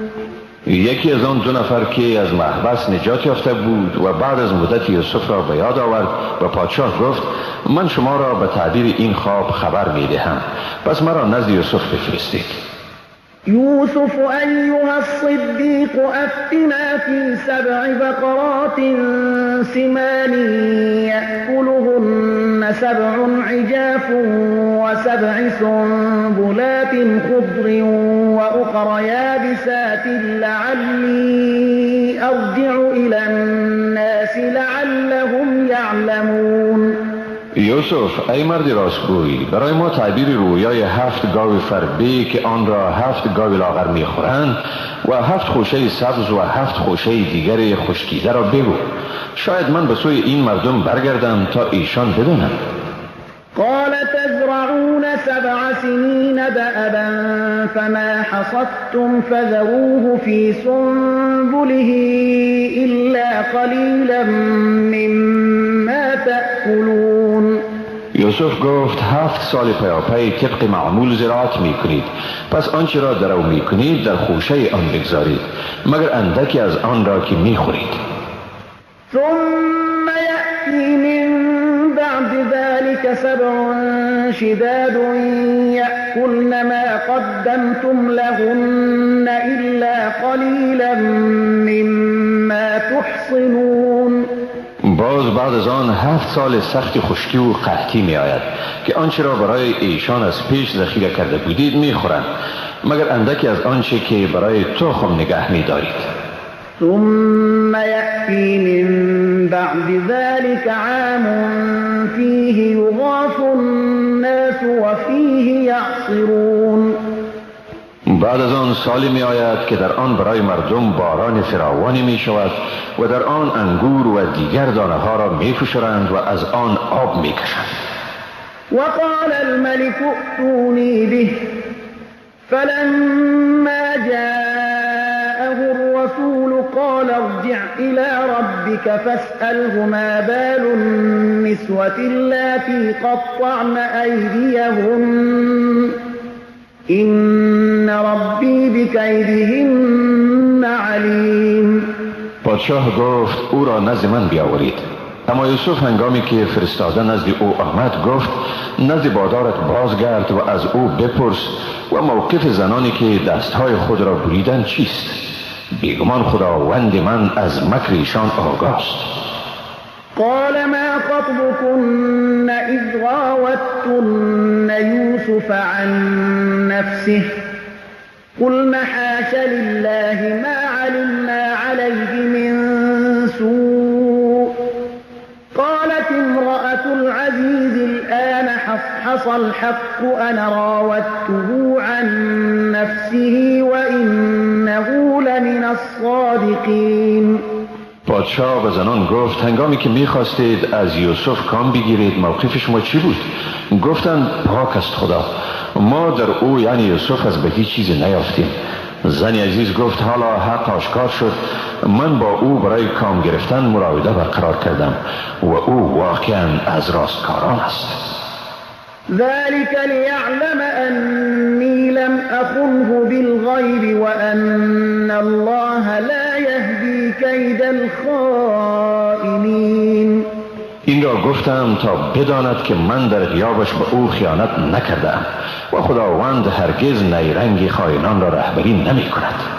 یکی از آن دو نفر که از محبس نجات یافته بود و بعد از مدت یوسف را به یاد آورد و پادشاه گفت من شما را به تعبیر این خواب خبر می دهم، پس مرا نزد یوسف بفرستید. یوسف ایها الصدیق افتنا فی سبع بقرات سمان یأکلهن سبع عجاف وسبع سنبلات خضر وأخر یابسات لعلی ارجع الى الناس لعلهم یعلمون. یوسف ای مرد راستگوی، برای ما تعبیر رویای 7 گاو فربه که آن را 7 گاو لاغر میخورند و 7 خوشه سبز و 7 خوشه دیگر خشکیده را بگو. شاید من به سوی این مردم برگردم تا ایشان بدانند. قال تزرعون 7 سنین دأبا فما حصدتم فذروه في سنبله إلا قلیلا مما تأکلون. یوسف گفت 7 سال پیاپی طبق معمول زراعت می کنید، پس آنچه را درو می کنید در خوشه آن بگذارید، مگر اندکی از آن را که می خورید. ثم یأتی من بعد ذلك 7 شداد یأکلن ما قدمتم لهن إلا قلیلا مما تحصنون. باز بعد از آن 7 سال سخت خشکی و قحطی می آید که آنچه را برای ایشان از پیش ذخیره کرده بودید می خورند، مگر اندکی از آنچه که برای تخم نگه می دارید. ثم یأتی من بعد ذلك عام فیه یغاث الناس وفیه یعصرون. بعد از آن سالی می آید که در آن برای مردم باران فراوانی می شود و در آن انگور و دیگر دانه ها را می فشرند و از آن آب می کشند. وقال الملك ائتونی به فلما جاءه الرسول الرسول قال ارجع إلى ربك فاسأله ما بال النسوة اللاتي قطعن أيديهن إن ربي بكيدهن عليم. پادشاه گفت او را نزد من بیاورید. اما یوسف هنگامی که فرستاده نزد او آمد گفت نزد بادارت بازگرد و از او بپرس و موقف زنانی که دستهای خود را بریدند چیست؟ بیگمان خداوند من از مکر ایشان آگاست. قال ما خطبكن إذ راوتن يوسف عن نفسه قلن حاش لله ما علمنا عليه من سوء. قالت امرأة العزيز الآن حصحص الحق أنا راودته عن نفسه وإنه لمن الصادقين. پادشاه به زنان گفت هنگامی که میخواستید از یوسف کام بگیرید موقف شما چی بود؟ گفتند پاک است خدا، ما در او یعنی یوسف از بدی چیزی نیافتیم. زن عزیز گفت حالا حق آشکار شد، من با او برای کام گرفتن مراوده برقرار کردم و او واقعا از راستکاران است. ذلك ليعلم أني لم أخنه بالغيب وأن الله لا يهدي كيد الخائنين. این را گفتم تا بداند که من در غیابش به او خیانت نکردم و خداوند هرگز نیرنگ خائنان را رهبری نمی کند.